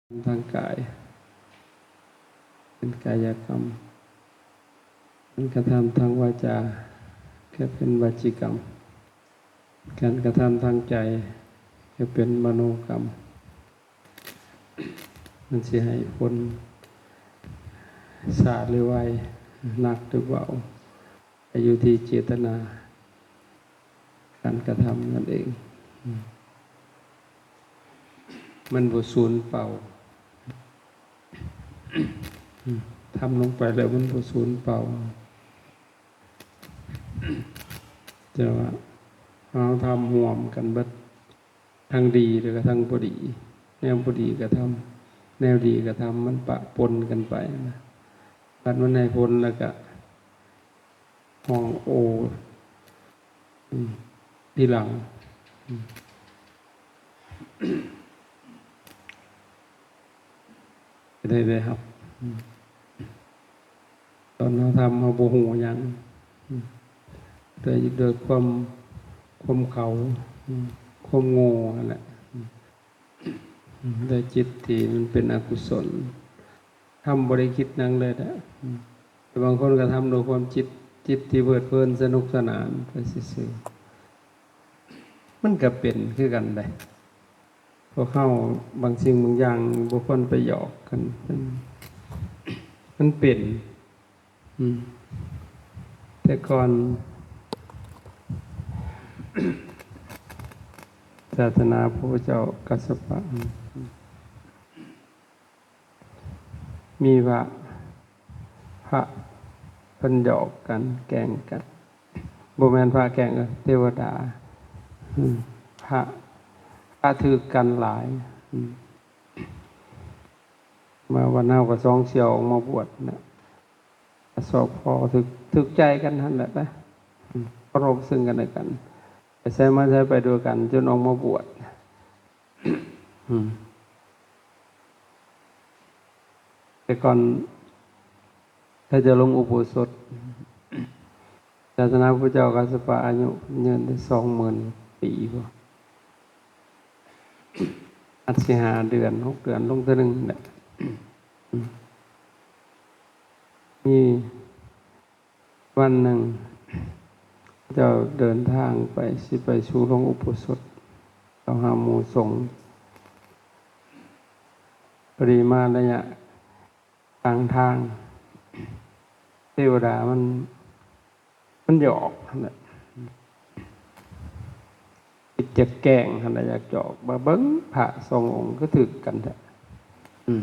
ທາງກາຍ ເປັນກາຍະກຳ, ການກະທຳທາງວາຈາ ກໍເປັນວາຈີກຳ, ການກະທຳທາງໃຈ ກໍເປັນມະໂນກຳ. ມັນຊິໃຫ້ຜົນຊ້າຫຼືໄວ, ໜັກຫຼືເບົາ ກໍຢູ່ທີ່ເຈດຕະນາການກະທຳນັ້ນເອງ. ມັນບໍ່ສູນເປົ່າ. ທຳລົງໄປແລ້ວມັນບໍ່ສູນເປົ່າ. ແຕ່ວ່າເຮົາທຳຮ່ວມກັນເບິດ, ທັງດີແລ້ວກໍທັງບໍ່ດີ, ແນວບໍ່ດີກໍທຳ, ແນວດີກໍທຳ, ມັນປະປົນກັນໄປນະ. ບັດມັນໃຫ້ຜົນແລ້ວກໍຮ້ອງໂອ ອືມ ທີຫຼັງ ອືມ ຈະໄດ້ ໄດ້ຮັບ ອືມ ຕອນເຮົາທຳເຮົາບໍ່ຮູ້ຫຍັງ ອືມ ໂດຍ ໂດຍຄວາມ ຄວາມເຂົາ ອືມ ຄວາມໂງ່ຫັ້ນແຫຼະ ອືມ ອືມ ດ້ວຍຈິດທີ່ມັນເປັນອະກຸສົນ ທຳບໍ່ໄດ້ຄິດຫຍັງເລີຍນະ ອືມ ແຕ່ບາງຄົນກໍທຳດ້ວຍຄວາມຈິດ ຈິດທີ່ເພີດເພີນສະໜຸກສະໜານໄປຊື່ໆ ມັນກໍເປັນຄືກັນເດ້. ພວກເຮົາບາງສິ່ງບາງຢ່າງບໍ່ຄວນໄປຫຍອກກັນ ມັນ ມັນເປັນ ອືມ ແຕ່ກ່ອນສາສະໜາພະພຸດທະເຈົ້າກັດສະປະ ອືມ ມີພະ ພະເພິ່ນຫຍອກກັນ ແກ້ງກັນ ບໍ່ແມ່ນພະແກ້ງ ເອີ ເທວະດາ ອືມ ພະ ພະຖືກກັນຫຼາຍ ອືມ ມາວັດເຮົາກໍສອງສ່ຽວອອກມາບວດນະ ສອບພໍຖືກ ຖືກໃຈກັນຫັ້ນແຫຼະນະ ອືມ ເຄົາລົບເຊິ່ງກັນແລະກັນ ໄປໃສມາໃສໄປດ້ວຍກັນ ຈົນອອກມາບວດ ອືມ ແຕ່ກ່ອນ ຖ້າຈະລົງອຸໂບສົດ ສາສະໜາພະເຈົ້າກັດສະປະອາຍຸຍືນໄດ້ສອງໝື່ນປີພຸ້ນ ອາດຊິຫ້າເດືອນ ຫົກເດືອນ ລົງເທື່ອໜຶ່ງແຫຼະ ອືມ ມີ ວັນໜຶ່ງ ເຈົ້າເດີນທາງໄປ ຊິໄປສູ່ໂລງອຸໂບສົດ ເຈົ້າຫາໝູ່ສົງ ພໍດີມາໄລຍະກາງທາງ ເທວະດາມັນ ມັນຢອກຫັ້ນແຫຼະ ຄິດຈະແກ້ງຫັ້ນແຫຼະ ຢາກຢອກວ່າ ເບິ່ງພະສອງອົງຄືຖືກກັນແທ້ ອືມ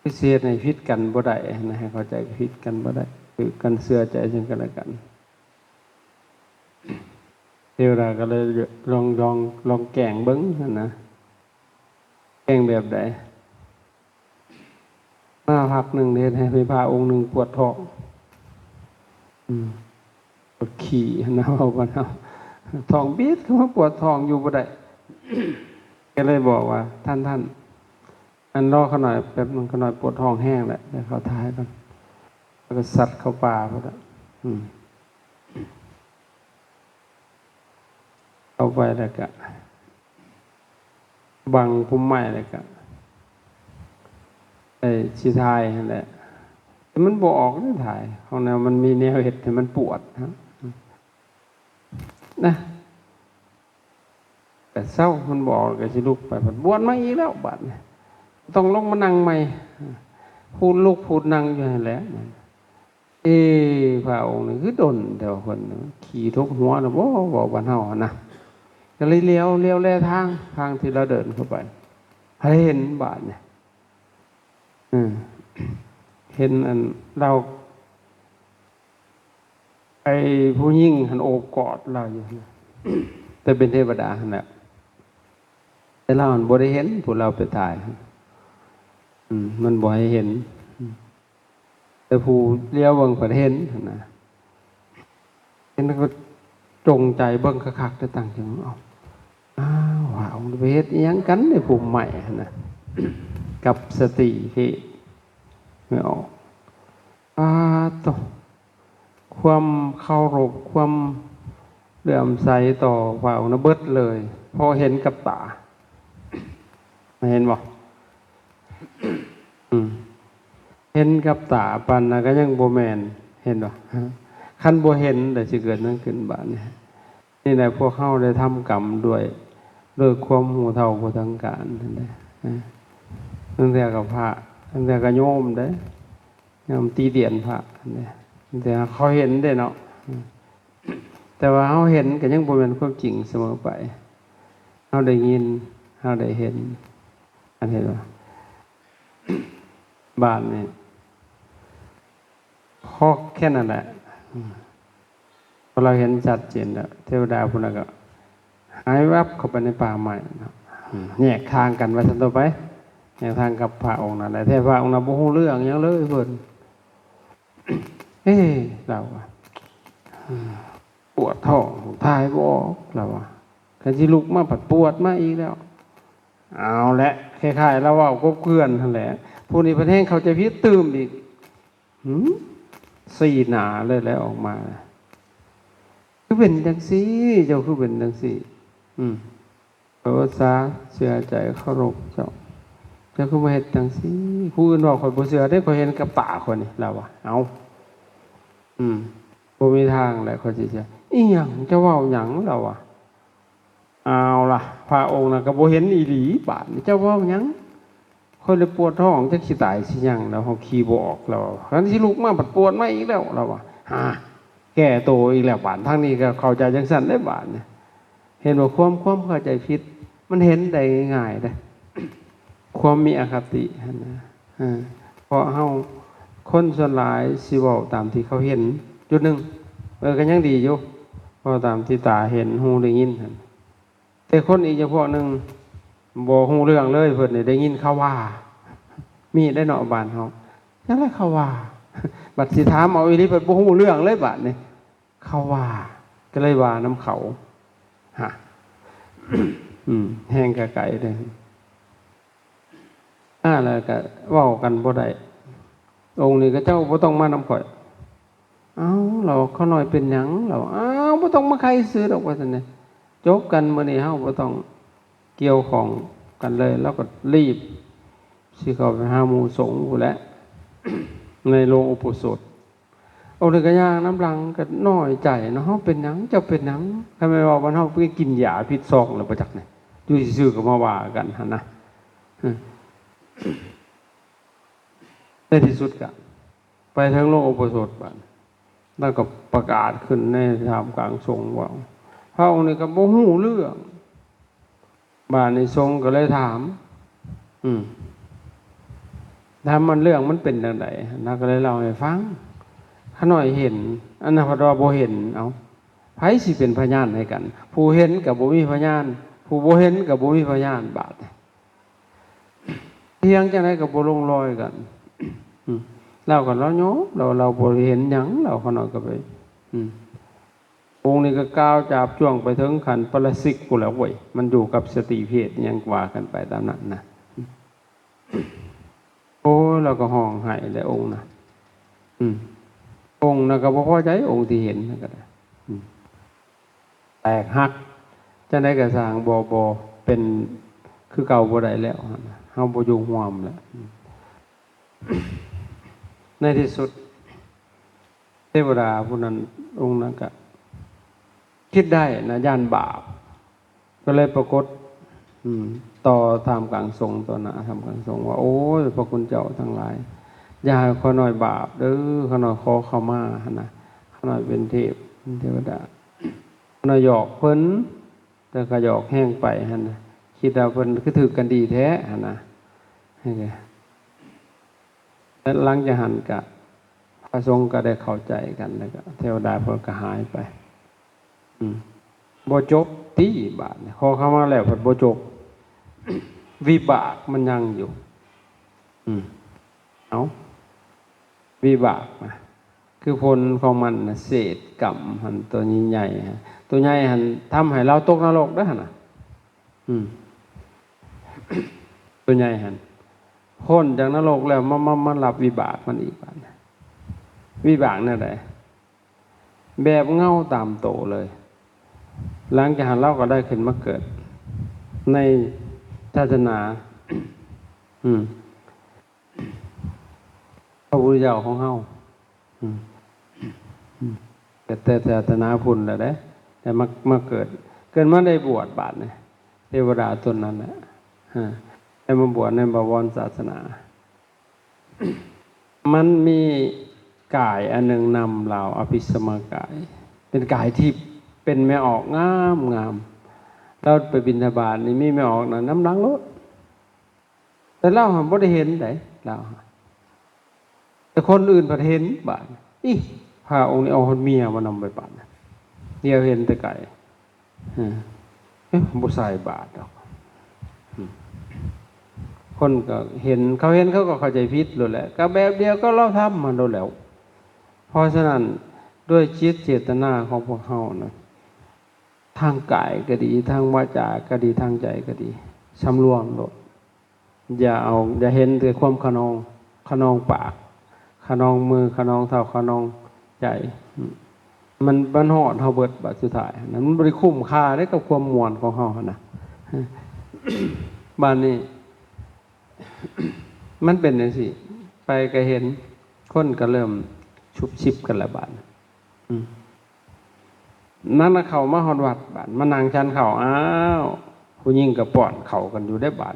ຄືຊິເຮັດໃຫ້ຜິດກັນບໍ່ໄດ້ຫັ້ນນະ ໃຫ້ເຂົ້າໃຈຜິດກັນບໍ່ໄດ້ ຖືກກັນເຊື່ອໃຈເຊິ່ງກັນແລະກັນ ເທວດາກໍເລີຍລອງ ລອງ ລອງແກ້ງເບິ່ງຫັ້ນນະ ແກ້ງແບບໃດ? ມາພັກໜຶ່ງເຮັດໃຫ້ພະອົງໜຶ່ງປວດທ້ອງ ອືມ ປວດຂີ້ຫັ້ນນະ ເວົ້າບ້ານເຮົາ ທ້ອງບີດເຂົ້າມາ ປວດທ້ອງຢູ່ບໍ່ໄດ້ ກໍເລີຍບອກວ່າ ທ່ານ ທ່ານ ອັນ ລໍຂ້ານ້ອຍແປັບໜຶ່ງ ຂ້ານ້ອຍປວດທ້ອງແຮງແຫຼະ ໄປເຂົ້າຖ່າຍກ່ອນ ແລ້ວກໍສັດເຂົ້າປ່າພຸ້ນລະ ອືມ ເຂົ້າໄປແລ້ວກະບັງພຸ່ມໄມ້ ແລ້ວກະໄດ້ຊິຖ່າຍຫັ້ນແຫຼະ ແຕ່ມັນບໍ່ອອກເດ້ຖ່າຍ ຂອງແນວມັນມີແນວເຮັດໃຫ້ມັນປວດນະ ນະ ແຕ່ເຊົ້າມັນບໍ່ອອກ ແລ້ວກະຊິລຸກໄປ ພັດບວນມາອີກແລ້ວບາດນີ້ ຕ້ອງລົງມານັ່ງໃໝ່ ພູດລຸກພູດນັ່ງຢູ່ຫັ້ນແຫຼະ. ເອ ພະອົງນີ້ຄືດົນແທ້ວ່າ ເພິ່ນຂີ່ທົບຫົວນະບໍ ເວົ້າບ້ານເຮົາຫັ້ນນະ ກໍເລີຍຫຼຽວ ຫຼຽວແລທາງ ທາງທີ່ລາວເດີນເຂົ້າໄປ ໃຫ້ເຫັນບາດນີ້ ເອີ ເຫັນອັນລາວ ໄອ້ຜູ້ຍິງຫັ້ນໂອບກອດລາວຢູ່ ແຕ່ເປັນເທວະດາຫັ້ນແຫຼະ ແຕ່ລາວຫັ້ນບໍ່ໄດ້ເຫັນ ຜູ້ລາວໄປຖ່າຍ ອືມ ມັນບໍ່ໃຫ້ເຫັນ ແຕ່ຜູ້ຫຼຽວເບິ່ງເພິ່ນເຫັນຫັ້ນນະ ເຫັນແລ້ວກໍຈົງໃຈເບິ່ງຄັກໆ ແຕ່ຕັ້ງໃຈ ເອົ້າ ອ້າວ ພະອົງໄປເຮັດອີ່ຫຍັງກັນໃນພຸ່ມໄມ້ຫັ້ນນະ ກັບສະຕີເພດ ອາດໂທ້ ຄວາມເຄົາລົບ ຄວາມເຫຼື້ອມໃສຕໍ່ພະອົງນະເບິດເລີຍ ເພາະເຫັນກັບຕາ ເຫັນບໍ່? ເຫັນກັບຕາປານນັ້ນກໍຍັງບໍ່ແມ່ນ ເຫັນບໍ່? ຄັນບໍ່ເຫັນແລ້ວຊິເກີດຫຍັງຂຶ້ນບາດນີ້? ນີ້ແຫຼະ ພວກເຮົາໄດ້ທຳກຳດ້ວຍ ດ້ວຍຄວາມຮູ້ເທົ່າບໍ່ເຖິງການນັ້ນແຫຼະ. ເອີ ບາງເທື່ອກໍພະ ບາງເທື່ອກໍໂຍມເດ້ ໂຍມຕິຕຽນພະນັ້ນແຫຼະ ບາງເທື່ອເຂົາເຫັນເດ້ເນາະ. ແຕ່ວ່າເຮົາເຫັນກໍຍັງບໍ່ແມ່ນຄວາມຈິງສະເໝີໄປ. ເຮົາໄດ້ຍິນ ເຮົາໄດ້ເຫັນ ອັນເຫັນວ່າ ບາດນີ້ ພໍແຄ່ນັ້ນແຫຼະ ອືມ ພໍລາວເຫັນຊັດເຈນແລ້ວ ເທວະດາຜູ້ນັ້ນກໍຫາຍແວັບເຂົ້າໄປໃນປ່າໄມ້ເນາະ ອືມ ແຍກທາງກັນວ່າຊັ້ນຕໍ່ໄປ ແຍກທາງກັບພະອົງນັ້ນແຫຼະ. ແຕ່ພະອົງນັ້ນບໍ່ຮູ້ເລື່ອງຫຍັງເລີຍເພິ່ນ ເອີ ລາວວ່າ ອືມ ປວດທ້ອງຖ່າຍບໍ່ອອກ ລາວວ່າ ຄັນຊິລຸກມາພັດປວດມາອີກແລ້ວ. ເອົາແຫຼະ ຄ້າຍໆລາວເວົ້າກົບເກື່ອນຫັ້ນແຫຼະ ຜູ້ນີ້ເພິ່ນແຮ່ງເຂົ້າໃຈຜິດຕື່ມອີກ ຫື ຊີ້ໜ້າເລີຍແຫຼະອອກມາ ຄືເປັນຈັ່ງຊີ້ ເຈົ້າຄືເປັນຈັ່ງຊີ້ ອືມ ເອີ ສາ ເຊື່ອໃຈເຄົາລົບເຈົ້າ ເຈົ້າຄືມາເຮັດຈັ່ງຊີ້ ຜູ້ອື່ນເວົ້າຂ້ອຍບໍ່ເຊື່ອເດ້ ຂ້ອຍເຫັນກັບຕາຂ້ອຍນີ້ ລາວວ່າ ເອົ້າ ອືມ ບໍ່ມີທາງແຫຼະຂ້ອຍຊິເຊື່ອ ອີຫຍັງ ເຈົ້າເວົ້າຫຍັງ ລາວວ່າ ເອົາລະ ພະອົງນັ້ນກໍບໍ່ເຫັນອີ່ຫຼີ ບາດນີ້ເຈົ້າເວົ້າຫຍັງ? ຂ້ອຍລະປວດທ້ອງ ຈັກຊິຕາຍຊິຫຍັງແລ້ວ ເຮົາຂີ່ບໍ່ອອກແລ້ວ ຄັນຊິລຸກມາບັດປວດມາອີກແລ້ວ ລາວວ່າ ຫາ ແກ້ໂຕອີກແລ້ວ ບາດທາງນີ້ກໍເຂົ້າໃຈຈັ່ງຊັ້ນເດ້ ບາດນີ້ ເຫັນບໍ່? ຄວາມ ຄວາມເຂົ້າໃຈຜິດ ມັນເຫັນໄດ້ງ່າຍໆເດ້ ຄວາມມີອະຄະຕິຫັ້ນນະ. ເອີ ເພາະເຮົາ ຄົນສ່ວນຫຼາຍຊິເວົ້າຕາມທີ່ເຂົາເຫັນຈຸດໜຶ່ງ ເອີ ກໍຍັງດີຢູ່ ເວົ້າຕາມທີ່ຕາເຫັນ ຫູໄດ້ຍິນຫັ້ນ. ແຕ່ຄົນອີກຈຳພວກໜຶ່ງບໍ່ຮູ້ເລື່ອງເລີຍ ເພິ່ນນີ້ໄດ້ຍິນເຂົາວ່າ ມີໄດ້ເນາະບ້ານເຮົາ ຈັ່ງໃດເຂົາວ່າ ບັດຊິຖາມເອົາອີ່ຫຼີ ເພິ່ນບໍ່ຮູ້ເລື່ອງເລີຍບາດນີ້ ເຂົາວ່າ ກໍເລີຍວ່ານຳເຂົາ ຫະ ອືມ ແຮງກະໄກເດ້. ອາ ແລ້ວກະເວົ້າກັນບໍ່ໄດ້ ອົງນີ້ກໍເຈົ້າບໍ່ຕ້ອງມານຳຂ້ອຍ. ເອົ້າ ລາວ ຂ້ານ້ອຍເປັນຫຍັງ? ລາວ ອ້າວ ບໍ່ຕ້ອງມາໄຂຊື່ດອກ ວ່າຊັ້ນເດ. ຈົບກັນ ມື້ນີ້ເຮົາບໍ່ຕ້ອງກ່ຽວຂ້ອງກັນເລີຍ. ລາວກໍລີບຊິເຂົ້າໄປຫາໝູ່ສົງພຸ້ນແຫຼະ ໃນໂລງອຸໂບສົດ. ອົງນີ້ກໍຍ່າງນຳຫຼັງ ກໍນ້ອຍໃຈເນາະ ເຮົາເປັນຫຍັງ ເຈົ້າເປັນຫຍັງ? ຄັນແມ່ນວ່າບ້ານເຮົາໄປກິນຢາຜິດຊອງແລ້ວບໍ່ຈັກນີ້ ຢູ່ຊື່ໆກໍມາວ່າກັນຫັ້ນນະ. ໃນທີ່ສຸດກໍໄປເຖິງໂລງອຸໂບສົດບາດ ແລ້ວກໍປະກາດຂຶ້ນໃນທ່າມກາງສົງວ່າ ພະອົງນີ້ກໍບໍ່ຮູ້ເລື່ອງ. ບາດນີ້ສົງກໍເລີຍຖາມ ອືມ ຖາມມັນເລື່ອງມັນເປັນຈັ່ງໃດ? ລາວກໍເລີຍເລົ່າໃຫ້ຟັງ ຂ້ານ້ອຍເຫັນ ອັນນັ້ນພັດວ່າບໍ່ເຫັນ. ເອົ້າ ໃຜຊິເປັນພະຍານໃຫ້ກັນ? ຜູ້ເຫັນກໍບໍ່ມີພະຍານ ຜູ້ບໍ່ເຫັນກໍບໍ່ມີພະຍານ ບາດນີ້ ຖຽງຈັ່ງໃດກໍບໍ່ລົງລອຍກັນ. ອືມ ລາວກໍລາວຍອມ ລາວ ລາວບໍ່ໄດ້ເຫັນຫຍັງ ລາວ ຂ້ານ້ອຍກໍໄປ ອືມ ອົງນີ້ກໍກ່າວຈາບຈ້ວງໄປເຖິງຂັ້ນປະລາຊິກພຸ້ນແຫຼະເວີຍ ມັນຢູ່ກັບສະຕີເພດ ອີ່ຫຍັງວ່າກັນໄປຕາມນັ້ນນະ. ໂອ້ຍ ລາວກໍຮ້ອງໄຫ້ແຫຼະອົງນະ ອືມ ອົງນະກໍບໍ່ພໍໃຈ ອົງທີ່ເຫັນນະກໍໄດ້ ອືມ ແຕກຫັກ ຈັ່ງໃດກໍຊ່າງ ບໍ່ ບໍ່ເປັນຄືເກົ່າບໍ່ໄດ້ແລ້ວ ເຮົາບໍ່ຢູ່ຮ່ວມແລ້ວ. ໃນທີ່ສຸດ ເທວະດາຜູ້ນັ້ນ ອົງນັ້ນກະຄິດໄດ້ນະ ຢ້ານບາບ ກໍເລີຍປາກົດ ອືມ ຕໍ່ທ່າມກາງສົງ ຕໍ່ໜ້າທ່າມກາງສົງວ່າ ໂອ້ຍ ພະຄຸນເຈົ້າທັງຫຼາຍ ຢ່າໃຫ້ຂ້ານ້ອຍບາບເດີ້ ຂ້ານ້ອຍຂໍເຂົ້າມາຫັ້ນນະ ຂ້ານ້ອຍເປັນເທບ ເປັນເທວະດາ ຂ້ານ້ອຍຫຍອກເພິ່ນ ແຕ່ກໍຫຍອກແຮງໄປຫັ້ນນະ ຄິດວ່າເພິ່ນຄືຖືກກັນດີແທ້ຫັ້ນນະ. ແລ້ວຫຼັງຈາກຫັ້ນກະ ພະສົງກໍໄດ້ເຂົ້າໃຈກັນ ແລ້ວກໍເທວະດາເພິ່ນກໍຫາຍໄປ. ອືມ ບໍ່ຈົບຕິບາດນີ້ ຂໍເຂົ້າມາແລ້ວພັດບໍ່ຈົບ ວິບາກມັນຍັງຢູ່. ອືມ ເອົ້າ ວິບາກນະ ຄືຜົນຂອງມັນນະ ເສດກຳຫັ້ນ ຕົວໃຫຍ່ໆ ຕົວໃຫຍ່ຫັ້ນທຳໃຫ້ລາວຕົກນະລົກເດີ້ຫັ້ນນະ. ອືມ ຕົວໃຫຍ່ຫັ້ນ ພົ້ນຈາກນະລົກແລ້ວ ມາ ມາ ມາຮັບວິບາກມັນອີກບາດ. ວິບາກແນວໃດ? ແບບເງົາຕາມໂຕເລີຍ. ຫຼັງຈາກນັ້ນລາວກໍໄດ້ຂຶ້ນມາເກີດໃນສາສະໜາ ອືມ ຂ ະພຸດທະເຈົ້າຂອງເຮົາ. ອືມ ອືມ ແຕ່ ແຕ່ສາສະໜາພຸ້ນລະເດ້ ແຕ່ມາ ມາເກີດ ເກີດມາໄດ້ບວດບາດນີ້ ເທວະດາຕົນນັ້ນແຫຼະ ອາ ໄດ້ມາບວດໃນບະວອນສາສະໜາ. ມັນມີກາຍອັນໜຶ່ງນຳລາວ ອະພິສະມະກາຍ ເປັນກາຍທິບ ເປັນແມ່ອອກງາມໆ ລາວໄປບິນທະບາດນີ້ ມີແມ່ອອກນະນຳຫຼັງໂລດ. ແຕ່ລາວຫັ້ນບໍ່ໄດ້ເຫັນໃດ ລາວ ແຕ່ຄົນອື່ນພັດເຫັນບາດ ອີ ພະອົງນີ້ເອົາຮອດເມຍມານຳໄປບາດ ດຽວເຫັນແຕ່ໄກ ເອີ ບໍ່ໃສ່ບາດດອກ. ຄົນກໍເຫັນ ເຂົາເຫັນເຂົາກໍເຂົ້າໃຈຜິດໂລດແຫຼະ ກໍແບບດຽວກັບລາວທຳຫັ້ນໂລດແຫຼະ. ເພາະສະນັ້ນ ດ້ວຍຈິດເຈດຕະນາຂອງພວກເຮົານະ ທາງກາຍກໍດີ ທາງວາຈາກໍດີ ທາງໃຈກໍດີ ສຳລວມໂລດ. ຢ່າເອົາ ຢ່າເຫັນແຕ່ຄວາມຂະນອງ ຂະນອງປາກ ຂະນອງມື ຂະນອງເທົ້າ ຂະນອງໃຈ ມັນ ມັນຮອດເຮົາເບິດບາດສຸດທ້າຍຫັ້ນນະ ມັນບໍ່ໄດ້ຄຸ້ມຄ່າເດ້ກັບຄວາມມ່ວນຂອງເຮົາຫັ້ນນະ. ບາດນີ້ ມັນເປັນຈັ່ງຊີ້ ໄປກໍເຫັນ ຄົນກໍເລີ່ມຊຸບຊິບກັນລະບາດ. ອືມ ນັ້ນນະ ເຂົ້າມາຮອດວັດບາດ ມານັ່ງສັນເຂົ້າ ອ້າວ ຜູ້ຍິງກໍປ້ອນເຂົ້າກັນຢູ່ເດ້ບາດ.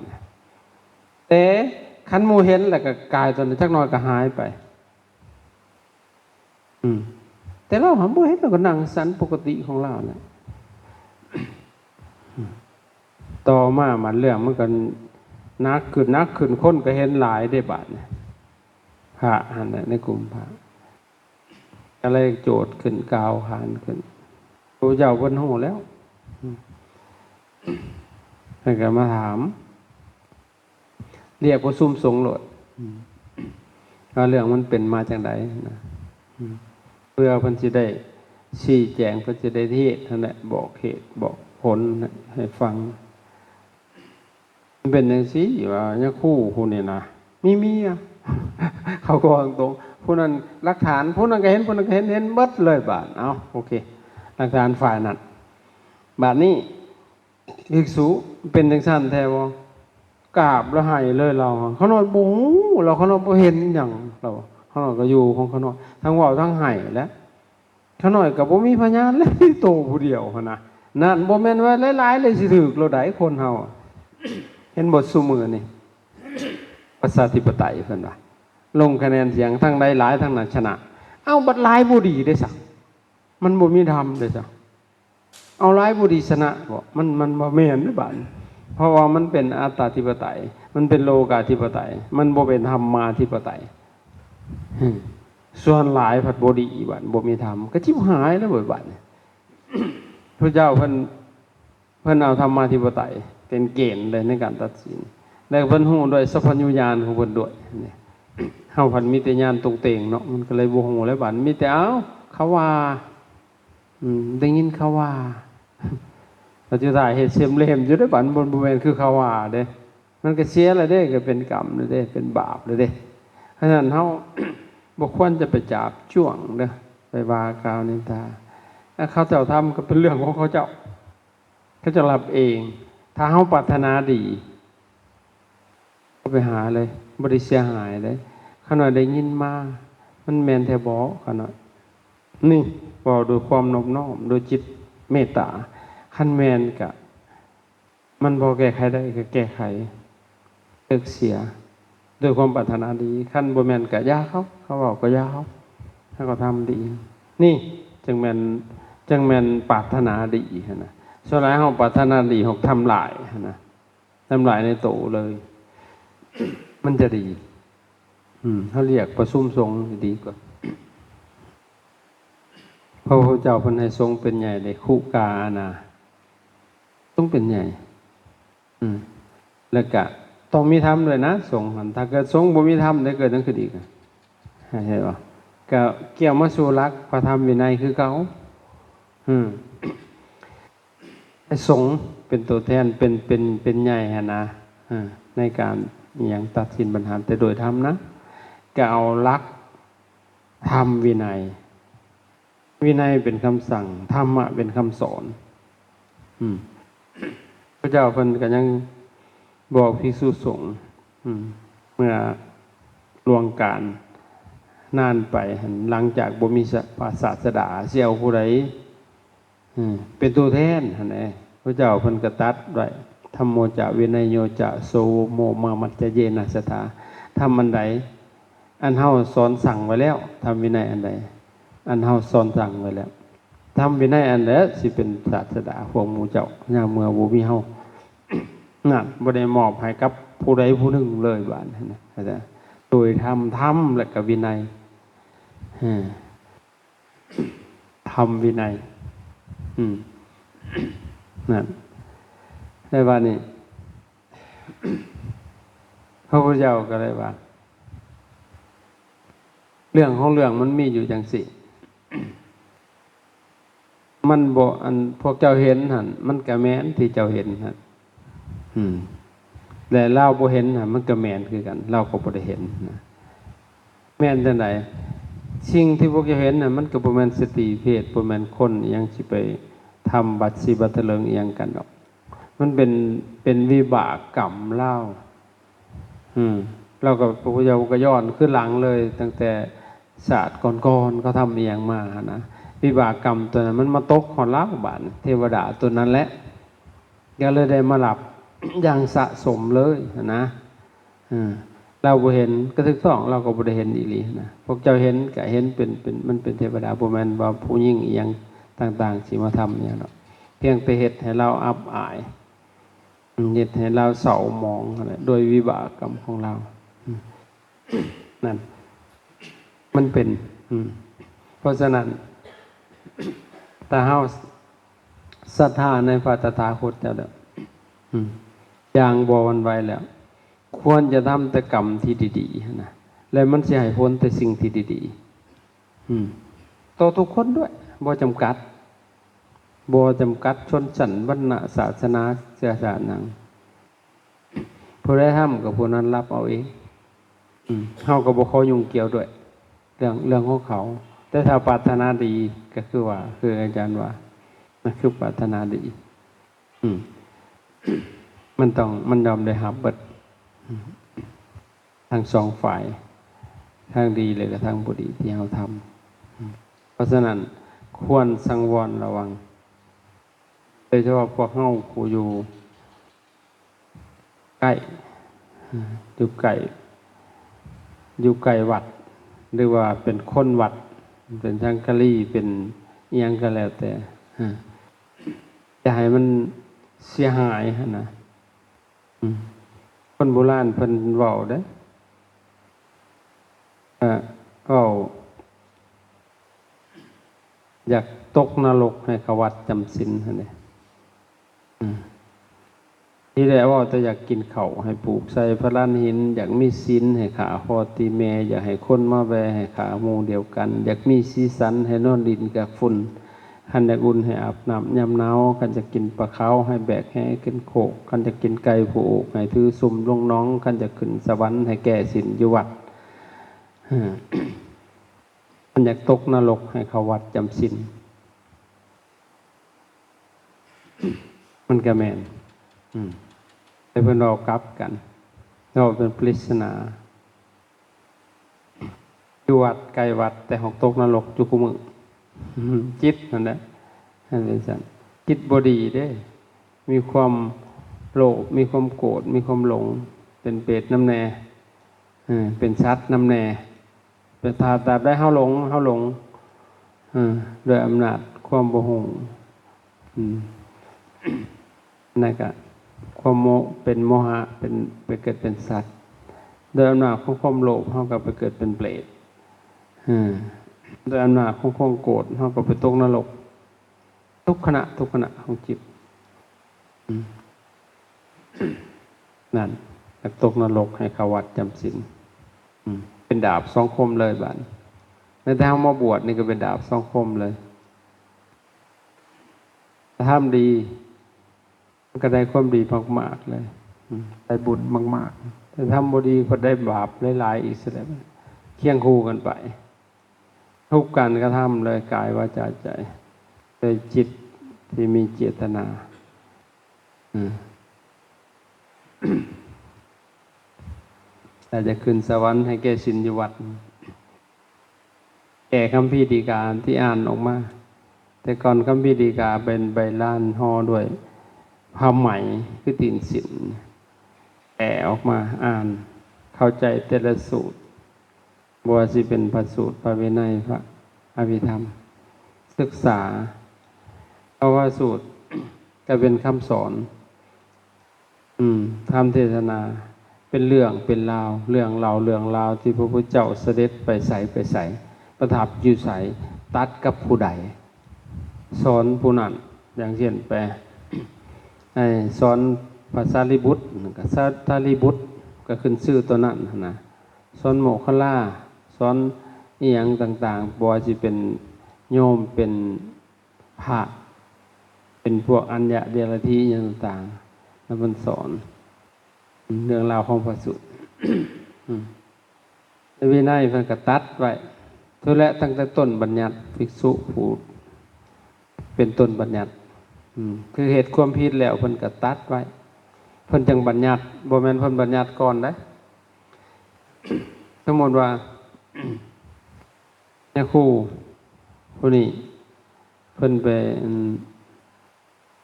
ແຕ່ຄັນໝູ່ເຫັນແລ້ວກໍກາຍຕົວນັ້ນຈັກໜ້ອຍກໍຫາຍໄປ. ອືມ ແຕ່ລາວຫາບໍ່ເຫັນ ລາວກໍນັ່ງສັນປົກກະຕິຂອງລາວແຫຼະ. ຕໍ່ມາບັດເລື່ອງມັນກໍໜັກຂຶ້ນ ໜັກຂຶ້ນ ຄົນກໍເຫັນຫຼາຍເດ້ບາດນີ້ ພະຫັ້ນແຫຼະ ໃນກຸ່ມພະ ກໍເລີຍໂຈດຂຶ້ນ ກ່າວຂານຂຶ້ນ ພະພຸດທະເຈົ້າເພິ່ນຮູ້ແລ້ວ ເພິ່ນກໍມາຖາມ ຮຽກປະຊຸມສົງໂລດ ວ່າເລື່ອງມັນເປັນມາຈັ່ງໃດນະ ເພື່ອເພິ່ນຊິໄດ້ຊີ້ແຈງ ເພິ່ນຊິໄດ້ເທດຫັ້ນແຫຼະ ບອກເຫດບອກຜົນໃຫ້ຟັງ. ມັນເປັນຈັ່ງຊີ້ວ່າ ຍາຄູຜູ້ນີ້ນະ ມີເມຍ ເຂົາກໍເວົ້າຕົງໆ ຜູ້ນັ້ນຫຼັກຖານ ຜູ້ນັ້ນກໍເຫັນ ຜູ້ນັ້ນກໍເຫັນ ເຫັນເບິດເລີຍບາດ. ເອົ້າ ໂອເຄ ຫຼັກຖານຝ່າຍນັ້ນ. ບາດນີ້ ພິກສຸ ເປັນຈັ່ງຊັ້ນແທ້ບໍ່? ກາບແລ້ວໄຫ້ເລີຍລາວ. ຂ້ານ້ອຍບໍ່ຮູ້ ລາວ ຂ້ານ້ອຍບໍ່ເຫັນຫຍັງ ລາວ ຂ້ານ້ອຍກໍຢູ່ຂອງຂ້ານ້ອຍ ທັງເວົ້າທັງໄຫ້ແຫຼະ. ຂ້ານ້ອຍກໍບໍ່ມີພະຍານເລີຍ ໂຕຜູ້ດຽວຫັ້ນນະ. ນັ້ນ ບໍ່ແມ່ນວ່າຫຼາຍໆເລີຍຊິຖືກໂລດໃດ໋ ຄົນເຮົາ ເຫັນບໍ່ ຊຸມື້ນີ້ ປະຊາທິປະໄຕເພິ່ນວ່າ ລົງຄະແນນສຽງ ທາງໃດຫຼາຍທາງນັ້ນຊະນະ. ເອົ້າ ບັດຫຼາຍບໍ່ດີເດ້ຊະ ມັນບໍ່ມີທຳເດ້ຊະ. ເອົາຫຼາຍຜູ້ດີຊະນະບໍ? ມັນ ມັນບໍ່ແມ່ນເດ້ບາດນີ້ ເພາະວ່າມັນເປັນອັດຕາທິປະໄຕ ມັນເປັນໂລກາທິປະໄຕ ມັນບໍ່ເປັນທຳມາທິປະໄຕ. ສ່ວນຫຼາຍພັດບໍ່ດີ ບາດບໍ່ມີທຳ ກໍຈິບຫາຍແລ້ວເວີຍບາດນີ້. ພະເຈົ້າເພິ່ນ ເພິ່ນເອົາທຳມາທິປະໄຕເປັນເກນເລີຍໃນການຕັດສິນ ແລະ ເພິ່ນຮູ້ດ້ວຍສັບພັນຍານຂອງເພິ່ນດ້ວຍ. ເຮົາພັດມີແຕ່ຍານຕົງເຕັງເນາະ ມັນກໍເລີຍບໍ່ຮູ້ແລ້ວບາດນີ້ ມີແຕ່ ເອົ້າ ເຂົາວ່າ ອືມ ໄດ້ຍິນເຂົາວ່າ ແລ້ວສຸດທ້າຍເຮັດເສັມເຫຼັ້ມຢູ່ເດ້ ບັດມັນບໍ່ແມ່ນຄືເຂົາວ່າເດ້ ມັນກໍເສຍແລ້ວເດ້ ກໍເປັນກຳແລ້ວເດ້ ເປັນບາບແລ້ວເດ້. ເພາະສະນັ້ນເຮົາ ບໍ່ຄວນຈະໄປຈາບຈ້ວງເດີ ໄປວ່າກ່າວນິນທາ. ຖ້າເຂົາເຈົ້າທຳກໍເປັນເລື່ອງຂອງເຂົາເຈົ້າ ເຂົາເຈົ້າຮັບເອງ. ຖ້າເຮົາປາດຖະໜາດີ ເຮົາໄປຫາເລີຍ ບໍ່ໄດ້ເສຍຫາຍເດ້. ຂ້ານ້ອຍໄດ້ຍິນມາ ມັນແມ່ນແທ້ບໍ? ຂ້ານ້ອຍ ນີ້ ເວົ້າດ້ວຍຄວາມນອບນ້ອມ ດ້ວຍຈິດເມດຕາ. ຄັນແມ່ນກະ ມັນພໍແກ້ໄຂໄດ້ກະແກ້ໄຂ ເລິກເສຍ ດ້ວຍຄວາມປາດຖະໜາດີ. ຄັນບໍ່ແມ່ນກະຢ່າເຂົາ ເຂົາເວົ້າກະຢ່າເຂົາ ເຮົາກໍທຳດີ. ນີ້ຈຶ່ງແມ່ນ ຈຶ່ງແມ່ນປາດຖະໜາດີຫັ້ນນະ. ສ່ວນຫຼາຍເຮົາປາດຖະໜາດີ ເຮົາທຳລາຍຫັ້ນນະ. ທຳລາຍໃນໂຕເລີຍ ມັນຈະດີ. ອືມ ເຮົາລຽກປະຊຸມສົງດີກວ່າ. ພະພຸດທະເຈົ້າເພິ່ນໃຫ້ສົງເປັນໃຫຍ່ເດ້ ຄຸກາອານາ ສົງເປັນໃຫຍ່. ອືມ ແລ້ວກະຕ້ອງມີທຳດ້ວຍນະ ສົງຫັ້ນ. ຖ້າເກີດສົງບໍ່ມີທຳໄດ້ ເກີດຫຍັງຂຶ້ນອີກ? ເຫັນບໍ່? ກະກ່ຽວມາສູ່ຫຼັກພະທຳວິໄນຄືເກົ່າ. ອືມ ໃຫ້ສົງເປັນຕົວແທນ ເປັນ ເປັນ ເປັນໃຫຍ່ຫັ້ນນະ ເອີ ໃນການອີ່ຫຍັງ ຕັດສິນບັນຫາ ແຕ່ໂດຍທຳນະ ກໍເອົາຫຼັກທຳວິໄນ. ວິໄນເປັນຄຳສັ່ງ ທຳມະເປັນຄຳສອນ. ອືມ ພະເຈົ້າເພິ່ນກໍຍັງ ບອກພິກສຸສົງ ອືມ ເມື່ອລ່ວງການ ນານໄປຫັ້ນ ຫຼັງຈາກບໍ່ມີສະ ພະສາສະດາ ຊິເອົາຜູ້ໃດ ເປັນຕົວແທນຫັ້ນແຫຼະ. ພະເຈົ້າເພິ່ນກໍຕັດໄວ້ ທຳໂມຈະ ວິໄນໂຍຈະ ໂສໂມມາມັດຈະເຍນະສັດຖາ. ທຳອັນໃດ ອັນເຮົາສອນສັ່ງໄວ້ແລ້ວ, ທຳວິໄນອັນໃດ ອັນເຮົາສອນສັ່ງໄວ້ແລ້ວ, ທຳວິໄນອັນໃດຊິເປັນສາສະດາພວກໝູ່ເຈົ້າ ຍາມເມື່ອບໍ່ມີເຮົາ. ນັ້ນ ບໍ່ໄດ້ມອບໃຫ້ກັບຜູ້ໃດຜູ້ໜຶ່ງເລີຍບາດນີ້ນະ. ໂດຍທຳ ທຳ ແລະກະວິໄນ ເອີ ທຳວິໄນ ອືມ ນັ້ນ ແລ້ວບາດນີ້ ພະພຸດທະເຈົ້າກໍເລີຍວ່າ ເລື່ອງຂອງເລື່ອງມັນມີຢູ່ຈັ່ງຊີ້ ມັນບໍ່ ອັນພວກເຈົ້າເຫັນຫັ້ນ ມັນກະແມ່ນທີ່ເຈົ້າເຫັນຫັ້ນ ອືມ ແລະລາວບໍ່ເຫັນຫັ້ນ ມັນກະແມ່ນຄືກັນ ລາວກໍບໍ່ໄດ້ເຫັນນະ. ແມ່ນຈັ່ງໃດ? ສິ່ງທີ່ພວກເຈົ້າເຫັນນັ້ນ ມັນກໍບໍ່ແມ່ນສະຕີເພດ ບໍ່ແມ່ນຄົນອີ່ຫຍັງຊິໄປທຳບັດສີບັດຖະເຫຼີງອີ່ຫຍັງກັນດອກ. ມັນເປັນ ເປັນວິບາກກຳລາວ. ອືມ ລາວກໍ ພະພຸດທະເຈົ້າກໍຍ້ອນຄືນຫຼັງເລີຍ ຕັ້ງແຕ່ຊາດກ່ອນໆ ເຂົາທຳອີ່ຫຍັງມາຫັ້ນນະ ວິບາກກຳຕົວນັ້ນມັນມາຕົກຮອດລາວບາດນີ້ ເທວະດາຕົວນັ້ນແຫຼະ ກໍເລີຍໄດ້ມາຮັບຢ່າງສະສົມເລີຍຫັ້ນນະ. ເອີ ລາວບໍ່ເຫັນ ກໍຖືກຕ້ອງ ລາວກໍບໍ່ໄດ້ເຫັນອີ່ຫຼີນະ. ພວກເຈົ້າເຫັນກໍເຫັນເປັນ ເປັນ ມັນເປັນເທວະດາ ບໍ່ແມ່ນວ່າຜູ້ຍິງອີ່ຫຍັງຕ່າງໆ ຊິມາທຳອີ່ຫຍັງດອກ ພຽງແຕ່ເຮັດໃຫ້ລາວອັບອາຍ ເຮັດໃຫ້ລາວເສົ້າໝອງຫັ້ນແຫຼະ ໂດຍວິບາກກຳຂອງລາວ ອືມ ນັ້ນ ມັນເປັນ ອືມ ເພາະສະນັ້ນ ຖ້າເຮົາສັດທາໃນພະຕະຖາຄົດເຈົ້າແລ້ວ ອືມ ຢ່າງບໍ່ຫວັ່ນໄຫວແລ້ວ ຄວນຈະທຳແຕ່ກຳທີ່ດີໆຫັ້ນນະ ແລະມັນຊິໃຫ້ຜົນແຕ່ສິ່ງທີ່ດີໆ ອືມ ຕໍ່ທຸກຄົນດ້ວຍ ບໍ່ຈຳກັດ ບໍ່ຈຳກັດຊົນຊັ້ນ ວັນນະ ສາສະໜາ ເຊື້ອຊາດຫຍັງ ຜູ້ໃດທຳກໍຜູ້ນັ້ນຮັບເອົາເອງ ອືມ ເຮົາກໍບໍ່ຂໍຫຍຸ້ງກ່ຽວດ້ວຍ ເລື່ອງ ເລື່ອງຂອງເຂົາ. ແຕ່ຖ້າປາດຖະໜາດີ ກໍຄືວ່າ ຄືອາຈານວ່າ ມັນຄືປາດຖະໜາດີ ອືມ ມັນຕ້ອງ ມັນຍອມໄດ້ຮັບເບິດ ອືມ ທັງສອງຝ່າຍ ທັງດີ ແລະກະທັງບໍ່ດີທີ່ເຮົາທຳ. ເພາະສະນັ້ນ ຄວນສັງວອນລະວັງ ໂດຍສະເພາະພວກເຮົາຜູ້ຢູ່ໃກ້ ຢູ່ໃກ້ ຢູ່ໃກ້ວັດ ຫຼືວ່າເປັນຄົນວັດ ເປັນສັງຄະລີ ເປັນອີ່ຫຍັງກໍແລ້ວແຕ່ ຢ່າໃຫ້ມັນເສຍຫາຍຫັ້ນນະ. ອືມ ຄົນໂບລານເພິ່ນເວົ້າເດ້ ເອີ ເວົ້າ ຢາກຕົກນະລົກໃຫ້ເຂົ້າວັດຈຳສິນຫັ້ນເດ້. ອືມ ທີແລກເວົ້າແຕ່ຢາກກິນເຂົ້າ ໃຫ້ປູກໃສ່ພະລານຫີນ, ຢາກມີສິນ ໃຫ້ຂ້າພໍ່ຕີແມ່, ຢາກໃຫ້ຄົນມາແວ່ ໃຫ້ຂ້າໝູ່ດຽວກັນ, ຢາກມີສີສັນ ໃຫ້ນອນຫຼິ້ນກັບຝຸ່ນ. ຄັນຢາກອຸ່ນໃຫ້ອາບນ້ຳຍາມໜາວ, ຄັນຢາກກິນປາຂາວໃຫ້ແບກແຫຂຶ້ນໂຄກ, ຄັນຢາກກິນໄກ່ຜູ້ໂອກໃຫ້ຖືສຸມລົງໜອງ, ຄັນຢາກຂຶ້ນສະຫວັນໃຫ້ແກ້ສິນຢູ່ວັດ, ຄັນຢາກຕົກນະລົກໃຫ້ເຂົ້າວັດຈຳສິນ. ມັນກະແມ່ນ ອືມ ແຕ່ເພິ່ນເວົ້າກັບກັນ ເວົ້າເປັນປຣິດສະໜາ. ຢູ່ວັດ ໃກ້ວັດ ແຕ່ຮອກຕົກນະລົກຢູ່ຄູ່ມື້. ອືມ ຈິດຫັ້ນແຫຼະ ໃຫ້ເປັນຊັ້ນ. ຈິດບໍ່ດີເດ້ ມີຄວາມໂລບ ມີຄວາມໂກດ ມີຄວາມຫຼົງ ເປັນເປດນຳແດ່ ເປັນສັດນຳແດ່. ເປັນ ຖ້າຕາບໃດເຮົາຫຼົງ ເຮົາຫຼົງ ເອີ ດ້ວຍອຳນາດຄວາມບໍ່ຮູ້ ອືມ ນັ້ນກະຄວາມໂມ ເປັນໂມຫະ ເປັນ ໄປເກີດເປັນສັດ. ດ້ວຍອຳນາດຂອງຄວາມໂລບ ເຮົາກໍໄປເກີດເປັນເປດ ເອີ ດ້ວຍອຳນາດຂອງຄວາມໂກດ ເຮົາກໍໄປຕົກນະລົກ. ທຸກຂະນະ ທຸກຂະນະຂອງຈິດ ອືມ ນັ້ນ ຢາກຕົກນະລົກໃຫ້ເຂົ້າວັດຈຳສິນ ອືມ ເປັນດາບສອງຄົມເລີຍບາດນີ້. ແມ້ແຕ່ເຮົາມາບວດນີ້ກໍເປັນດາບສອງຄົມເລີຍ. ຖ້າທຳດີ ມັນກໍໄດ້ຄວາມດີມາກໆເລີຍ ອືມ ໄດ້ບຸນມາກໆ. ແຕ່ທຳບໍ່ດີກໍໄດ້ບາບຫຼາຍໆອີກຊະແລ້ວ ຄຽງຄູ່ກັນໄປ. ທຸກການກະທຳເລີຍ ກາຍ ວາຈາ ໃຈ ໂດຍຈິດທີ່ມີເຈດຕະນາ. ອືມ ຖ້າຈະຂຶ້ນສະຫວັນໃຫ້ແກ້ສິນຢູ່ວັດ ແກ່ຄຳພີດີກາທີ່ອ່ານອອກມາ. ແຕ່ກ່ອນຄຳພີດີກາເປັນໃບລານຫໍ່ດ້ວຍຜ້າໄໝ ຄືຕີນສິ້ນ ແກ່ອອກມາອ່ານ ເຂົ້າໃຈແຕ່ລະສູດ ບໍ່ວ່າຊິເປັນພະສູດ ພະວິໄນ ພະອະພິທຳ ສຶກສາ ເພາະວ່າສູດກໍເປັນຄຳສອນ ອືມ ທຳເທສະນາ ເປັນເລື່ອງເປັນລາວ ເລື່ອງເລົ່າເລື່ອງລາວທີ່ພະພຸດທະເຈົ້າສະເດັດໄປໃສໄປໃສ ປະທັບຢູ່ໃສ ຕັດກັບຜູ້ໃດ ສອນຜູ້ນັ້ນ. ຢ່າງເຊັ່ນ ໄປ ໄອ້ ສອນພະສາລີບຸດ ກໍສາ ສາລີບຸດ ກໍຂຶ້ນຊື່ຕົວນັ້ນຫັ້ນນະ ສອນໂມກຄະລາ ສອນອີ່ຫຍັງຕ່າງໆ ບໍ່ວ່າຊິເປັນໂຍມ ເປັນ ພະ ເປັນພວກອັນຍະເດລະທີຫຍັງຕ່າງໆ ແລ້ວເພິ່ນສອນເລື່ອງລາວຂອງພະສູດ. ອືມ ໃນວິໄນເພິ່ນກໍຕັດໄວ້ພຸ້ນແຫຼະ ຕັ້ງແຕ່ຕົ້ນບັນຍັດ ພິກສຸຜູ້ເປັນຕົ້ນບັນຍັດ ອືມ ຄືເຮັດຄວາມຜິດແລ້ວເພິ່ນກໍຕັດໄວ້ ເພິ່ນຈັ່ງບັນຍັດ ບໍ່ແມ່ນເພິ່ນບັນຍັດກ່ອນເດ້. ສົມມຸດວ່າ ຍາຄູຜູ້ນີ້ ເພິ່ນໄປ ອັນ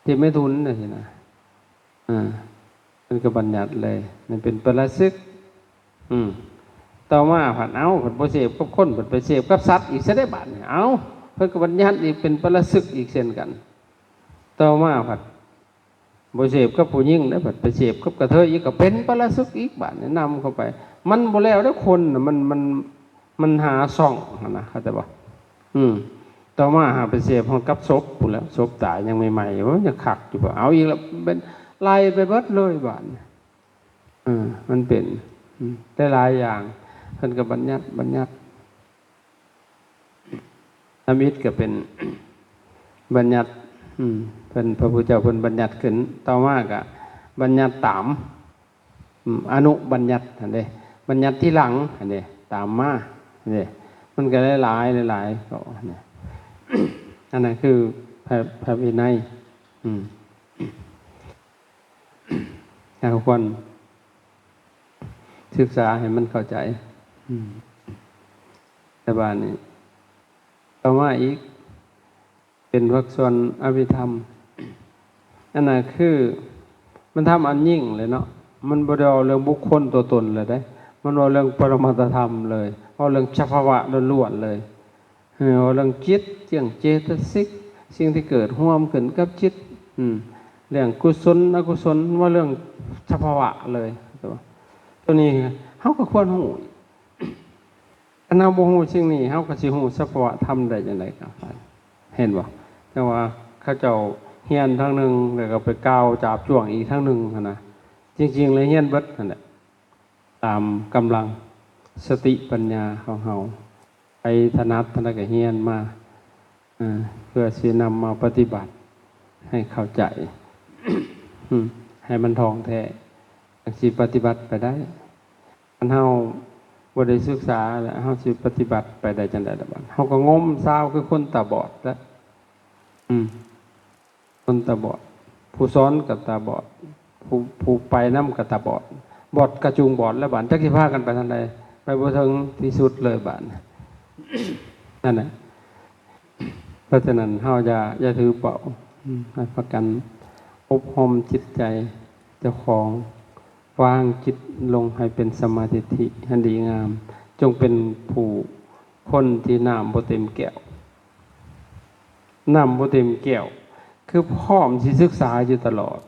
ເຈັບແມ່ທຸນຈັ່ງຊີ້ນະ ອ່າ ເພິ່ນກໍບັນຍັດເລີຍ ນັ້ນເປັນປະລາຊຶກ. ອືມ ຕໍ່ມາພັດ ເອົ້າ ເພິ່ນບໍ່ເສບກັບຄົນ ເພິ່ນໄປເສບກັບສັດອີກຊະເດ້ບາດນີ້ ເອົ້າ ເພິ່ນກໍບັນຍັດອີກເປັນປະລາຊຶກອີກເຊັ່ນກັນ. ຕໍ່ມາພັດ ບໍ່ເສບກັບຜູ້ຍິງເດ້ ບັດໄປເສບກັບກະເທີຍອີກ ກໍເປັນປະລາຊຶກອີກ ບາດນີ້ນຳເຂົ້າໄປ. ມັນບໍ່ແລ້ວເດ້ ຄົນນະ ມັນ ມັນ ມັນຫາຊ່ອງຫັ້ນນະ ເຂົ້າໃຈບໍ່? ອືມ ຕໍ່ມາຫາໄປເສບຮອດກັບສົບພຸ້ນແຫຼ້ວ ສົບຕາຍຍັງໃໝ່ໆ ໂອ້ ຍັງຄັກຢູ່ ເອົາອີກແລ້ວ ເປັນ ໄລ່ໄປເບິດເລີຍບາດນີ້. ເອີ ມັນເປັນ ອືມ ຫຼາຍໆຢ່າງ ເພິ່ນກໍບັນຍັດ ບັນຍັດ. ທຳອິດກໍເປັນບັນຍັດ ອືມ ເພິ່ນ ພະພຸດທະເຈົ້າເພິ່ນບັນຍັດຂຶ້ນ ຕໍ່ມາກໍບັນຍັດຕາມ ອືມ ອະນຸບັນຍັດຫັ້ນເດ້ ບັນຍັດທີຫຼັງຫັ້ນເດ້ ຕາມມາຫັ້ນເດ້ ມັນກໍຫຼາຍໆ ຫຼາຍໆ ກໍ ອັນນັ້ນຄືພະ ພະວິໄນ ອືມ ເຮົາຄວນ ສຶກສາໃຫ້ມັນເຂົ້າໃຈ. ອືມ ແຕ່ບາດນີ້ ຕໍ່ມາອີກ ເປັນພາກສ່ວນອະພິທຳ ອັນນັ້ນຄືມັນທຳອັນຍິ່ງເລີຍເນາະ ມັນບໍ່ໄດ້ເວົ້າເລື່ອງບຸກຄົນຕົວຕົນເລີຍເດ້ ມັນເວົ້າເລື່ອງປະລະມັດຕະທຳເລີຍ ເວົ້າເລື່ອງສະພາວະລ້ວນໆເລີຍ. ເອີ ເວົ້າເລື່ອງຈິດ ເລື່ອງເຈຕະສິກ ສິ່ງທີ່ເກີດຮ່ວມຂຶ້ນກັບຈິດ ອືມ ເລື່ອງກຸສົນ ອະກຸສົນ ເວົ້າເລື່ອງສະພາວະເລີຍ. ໂຕນີ້ເຮົາກໍຄວນຮູ້ ຄັນເຮົາບໍ່ຮູ້ສິ່ງນີ້ ເຮົາກໍຊິຮູ້ສະພາວະທຳໄດ້ຈັ່ງໃດ? ເຫັນບໍ່? ຈັ່ງວ່າເຂົາເຈົ້າຮຽນທາງໜຶ່ງ ແລ້ວກໍໄປກ່າວຈາບຈ້ວງອີກທາງໜຶ່ງຫັ້ນນະ ຈິງໆແລ້ວຮຽນເບິດຫັ້ນແຫຼະ. ຕາມກຳລັງສະຕິປັນຍາຂອງເຮົາ ໃຜຖະໜັດເທົ່າໃດກໍຮຽນມາ ເອີ ເພື່ອຊິນຳມາປະຕິບັດໃຫ້ເຂົ້າໃຈ ໃຫ້ມັນທ່ອງແທ້ ຈັ່ງຊິປະຕິບັດໄປໄດ້. ຄັນເຮົາບໍ່ໄດ້ສຶກສາແລ້ວ ເຮົາຊິປະຕິບັດໄປໄດ້ຈັ່ງໃດລະບາດ? ເຮົາກໍງົມຊາວຄືຄົນຕາບອດແຫຼະ ອືມ ຄົນຕາບອດ ຜູ້ສອນກໍຕາບອດ ຜູ້ ຜູ້ໄປນຳກໍຕາບອດ ບອດກະຈູງບອດແລ້ວບາດ ຈັກຊິພາກັນໄປທາງໃດ ໄປບໍ່ເຖິງທີ່ສຸດເລີຍບາດ ນັ້ນແຫຼະ. ເພາະສະນັ້ນເຮົາຢ່າ ຢ່າຖືເບົາ ອືມ ໃຫ້ພາກັນອົບຮົມຈິດໃຈເຈົ້າຂອງ ວາງຈິດລົງໃຫ້ເປັນສະມາທິທິໃຫ້ດີງາມ ຈົ່ງເປັນຜູ້ຄົນທີ່ນ້ຳບໍ່ເຕັມແກ້ວ ນ້ຳບໍ່ເຕັມແກ້ວ ຄືພ້ອມຊິສຶກສາຢູ່ຕະຫຼອດ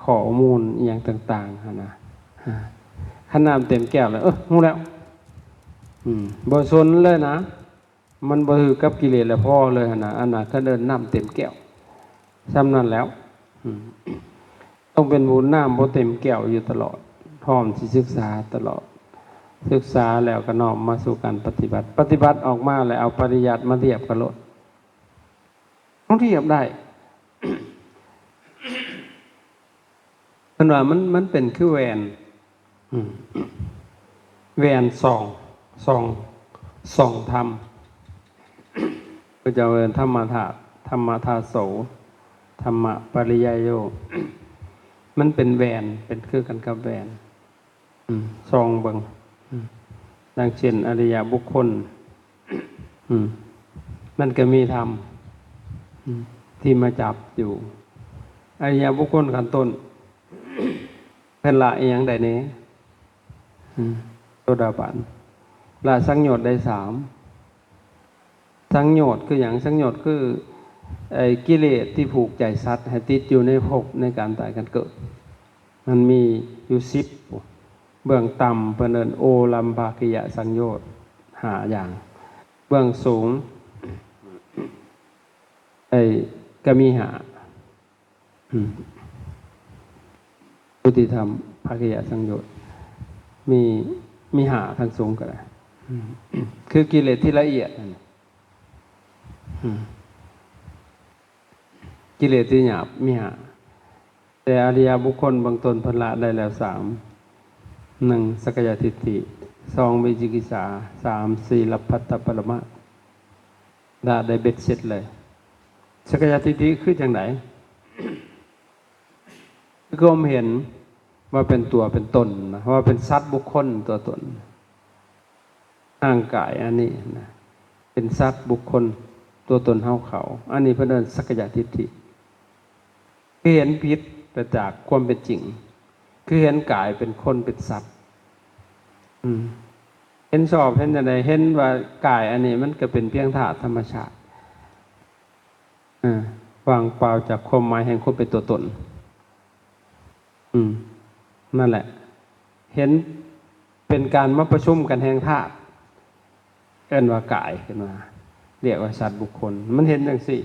ຂໍ້ມູນອີ່ຫຍັງຕ່າງໆຫັ້ນນະ. ຄັນນ້ຳເຕັມແກ້ວແລ້ວ ເອີ ຮູ້ແລ້ວ ອືມ ບໍ່ສົນເລີຍນະ ມັນບໍ່ຖືກກັບກິເລດແລ້ວ ພໍເລີຍຫັ້ນນະ. ອັນນັ້ນເຂົາເອີ້ນນ້ຳເຕັມແກ້ວ ສ່ຳນັ້ນແລ້ວ. ອືມ ຕ້ອງເປັນຜູ້ນ້ຳບໍ່ເຕັມແກ້ວຢູ່ຕະຫຼອດ ພ້ອມຊິສຶກສາຕະຫຼອດ ສຶກສາແລ້ວກໍນ້ອມມາສູ່ການປະຕິບັດ ປະຕິບັດອອກມາແລ້ວເອົາປະລິຍັດມາທຽບກັນໂລດ ຕ້ອງທຽບໄດ້. ເພິ່ນວ່າມັນ ມັນເປັນຄືແຫວນ ອືມ ແຫວນສ່ອງ ສ່ອງ ສ່ອງທຳ ພະເຈົ້າເອີ້ນທຳມະທາດ ທຳມະທາໂສ ທຳມະປະລິຍາໂຍ ມັນເປັນແຫວນ ເປັນຄືກັນກັບແຫວນ ອືມ ສ່ອງເບິ່ງ ອືມ ດັ່ງເຊັ່ນ ອະລິຍະບຸກຄົນ ອືມ ມັນກໍມີທຳ ອືມ ທີ່ມາຈັບຢູ່. ອະລິຍະບຸກຄົນຂັ້ນຕົ້ນ ເພິ່ນລະອີ່ຫຍັງໄດ້ແດ່? ອືມ ໂສດາບັນ ລະສັງໂຍດໄດ້ສາມ. ສັງໂຍດຄືຫຍັງ? ສັງໂຍດຄືໄອ້ກິເລດທີ່ຜູກໃຈສັດໃຫ້ຕິດຢູ່ໃນພົບໃນການຕາຍການເກີດ. ມັນມີຢູ່ສິບ. ເບື້ອງຕ່ຳເພິ່ນເອີ້ນໂອລັມພະກິຍະສັງໂຍດ ຫ້າຢ່າງ. ເບື້ອງສູງ ໄອ້ ກໍມີຫ້າ. ອືມ ໂອລັມພະກິຍະສັງໂຍດ ມີ ມີຫ້າ ຄັນສູງກໍໄດ້. ອືມ ຄືກິເລດທີ່ລະອຽດນັ້ນ. ອືມ ກິເລດທີ່ຫຍາບມີຫ້າ. ແຕ່ອະລິຍະບຸກຄົນເບື້ອງຕົ້ນເພິ່ນລະໄດ້ແລ້ວສາມ. ໜຶ່ງ ສັກກາຍະທິດຖິ, ສອງ ວິຈິກິດສາ, ສາມ ສີລະພັດຕະປະລະມາດ ລະໄດ້ເບັດເສັດເລີຍ. ສັກກາຍະທິດຖິຄືຈັ່ງໃດ? ຄືຄວາມເຫັນວ່າເປັນຕົວເປັນຕົນນະ, ວ່າເປັນສັດບຸກຄົນຕົວຕົນ. ຮ່າງກາຍອັນນີ້ນະ ເປັນສັດບຸກຄົນຕົວຕົນເຮົາເຂົາ. ອັນນີ້ເພິ່ນເອີ້ນສັກກາຍະທິດຖິ. ຄືເຫັນຜິດໄປຈາກຄວາມເປັນຈິງ, ຄືເຫັນກາຍເປັນຄົນເປັນສັດ. ອືມ ເຫັນຊອບເຫັນຈັ່ງໃດ? ເຫັນວ່າກາຍອັນນີ້ມັນກໍເປັນພຽງທາດທຳມະຊາດ ເອີ ວ່າງເປົ່າຈາກຄວາມໝາຍແຫ່ງຄວາມເປັນຕົວຕົນ. ອືມ ນັ້ນແຫຼະ ເຫັນເປັນການມາປະຊຸມກັນແຫ່ງທາດ ເອີ້ນວ່າກາຍຂຶ້ນມາ ລຽກວ່າສັດບຸກຄົນ. ມັນເຫັນຈັ່ງຊີ້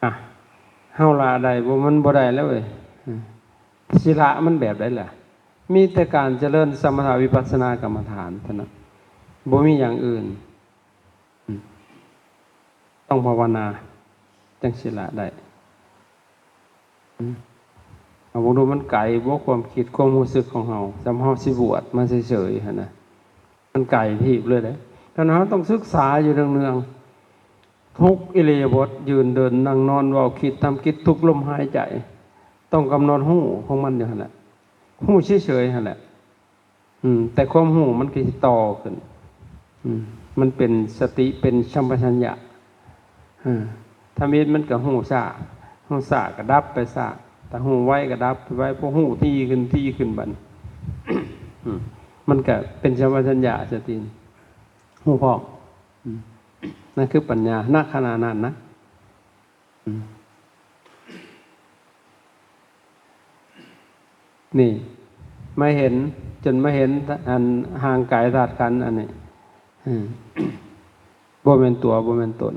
ອະ ເຮົາລະໄດ້ບໍ່? ມັນບໍ່ໄດ້ແລ້ວເວີຍ. ອືມ ຊິລະມັນແບບໃດລະ? ມີແຕ່ການຈະເລີນສະມະຖະວິປັດສະນາກຳມະຖານເທົ່ານັ້ນ ບໍ່ມີຢ່າງອື່ນ. ອືມ ຕ້ອງພາວະນາຈັ່ງຊິລະໄດ້. ອືມ ເອົາເບິ່ງດູ ມັນໄກບໍ່ຄວາມຄິດຄວາມຮູ້ສຶກຂອງເຮົາ? ສ່ຳເຮົາຊິບວດມາເສີຍໆຫັ້ນນະ ມັນໄກທີ່ເລີຍເດ້. ທ່ານ ເຮົາຕ້ອງສຶກສາຢູ່ເນື່ອງໆ ທຸກອິລິຍາບົດ ຢືນເດີນນັ່ງນອນເວົ້າຄິດທຳກິດ ທຸກລົມຫາຍໃຈ ຕ້ອງກຳນົດຮູ້ຂອງມັນຢູ່ຫັ້ນແຫຼະ ຮູ້ເສີຍໆຫັ້ນແຫຼະ. ອືມ ແຕ່ຄວາມຮູ້ມັນກໍຊິຕໍ່ຂຶ້ນ. ອືມ ມັນເປັນສະຕິ ເປັນສຳປະຊັນຍະ. ເອີ ທຳອິດມັນກໍຮູ້ຊ້າ, ຮູ້ຊ້າກໍດັບໄປຊ້າ, ຖ້າຮູ້ໄວກໍດັບໄປໄວ, ພໍຮູ້ຖີ່ຂຶ້ນ, ຖີ່ຂຶ້ນບັດນີ້ ອືມ ມັນກໍເປັນສຳປະຊັນຍະສະຕິ ຮູ້ພ້ອມ. ອືມ ນັ້ນຄືປັນຍາ ນະ ຂະນະນັ້ນນະ. ອືມ ນີ້ ມາເຫັນ ຈົນມາເຫັນອັນຮ່າງກາຍທາດຂັນອັນນີ້ ອືມ ບໍ່ແມ່ນຕົວ ບໍ່ແມ່ນຕົນ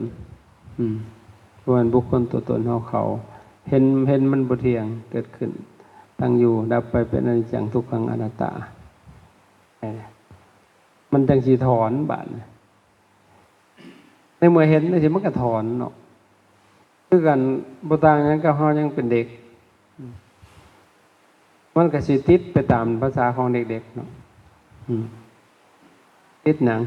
ອືມ ບໍ່ແມ່ນບຸກຄົນຕົວຕົນເຮົາເຂົາ ເຫັນ ເຫັນມັນບໍ່ທ່ຽງ ເກີດຂຶ້ນ ຕັ້ງຢູ່ ດັບໄປ ເປັນອະນິດຈັງ ທຸກຂັງ ອະນັດຕາ ເອີ ມັນຈັ່ງຊິຖອນບາດນີ້. ໃນເມື່ອເຫັນຈັ່ງຊີ້ ມັນກໍຖອນເນາະ ຄືກັນ ບໍ່ຕ່າງຫຍັງກັບເຮົາຍັງເປັນເດັກ ມັນກໍຊິຕິດໄປຕາມພາສາຂອງເດັກໆເນາະ. ອືມ ຕິດຫຍັງ?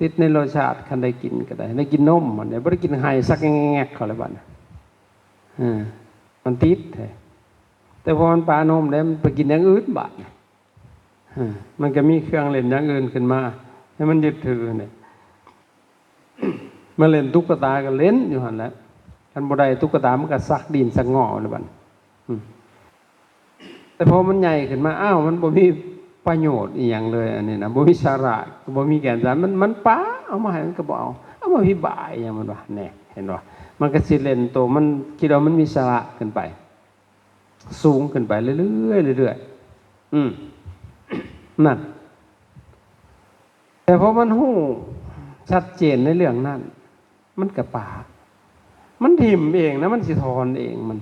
ຕິດໃນລົດຊາດ ຄັນໄດ້ກິນກໍໄດ້ ໄດ້ກິນນົມ ມັນບໍ່ໄດ້ກິນໄຮຊັກແງກໆເຂົາແລ້ວບັດນີ້ ເອີ ມັນຕິດ. ແຕ່ພໍມັນປະນົມແລ້ວ ມັນໄປກິນຢ່າງອື່ນບາດນີ້ ເອີ ມັນກໍມີເຄື່ອງຫຼິ້ນຢ່າງອື່ນຂຶ້ນມາໃຫ້ມັນຍຶດຖືນີ້ ມາຫຼິ້ນຕຸກກະຕາກໍຫຼິ້ນຢູ່ຫັ້ນແຫຼະ ຄັນບໍ່ໄດ້ຕຸກກະຕາມັນກໍຊັກດິນຊັກງໍແລ້ວບັດນີ້ ອືມ ແຕ່ພໍມັນໃຫຍ່ຂຶ້ນມາ ອ້າວ ມັນບໍ່ມີປະໂຫຍດອີ່ຫຍັງເລີຍ ອັນນີ້ນະ ບໍ່ມີສາລະ ບໍ່ມີແກ່ນສານ ມັນ ມັນປະເອົາມາໃຫ້ມັນກໍບໍ່ເອົາ ເອົາມາພິບາຍຫຍັງ ມັນວ່າ ແນ່ ເຫັນບໍ່ ມັນກໍຊິຫຼິ້ນໂຕ ມັນຄິດວ່າມັນມີສາລະຂຶ້ນໄປ ສູງຂຶ້ນໄປເລື້ອຍໆ ເລື້ອຍໆ ອືມ ນັ້ນ ແຕ່ພໍມັນຮູ້ຊັດເຈນໃນເລື່ອງນັ້ນ ມັນກໍປະ ມັນຖິ້ມເອງນະ ມັນຊິຖອນເອງ ມັນ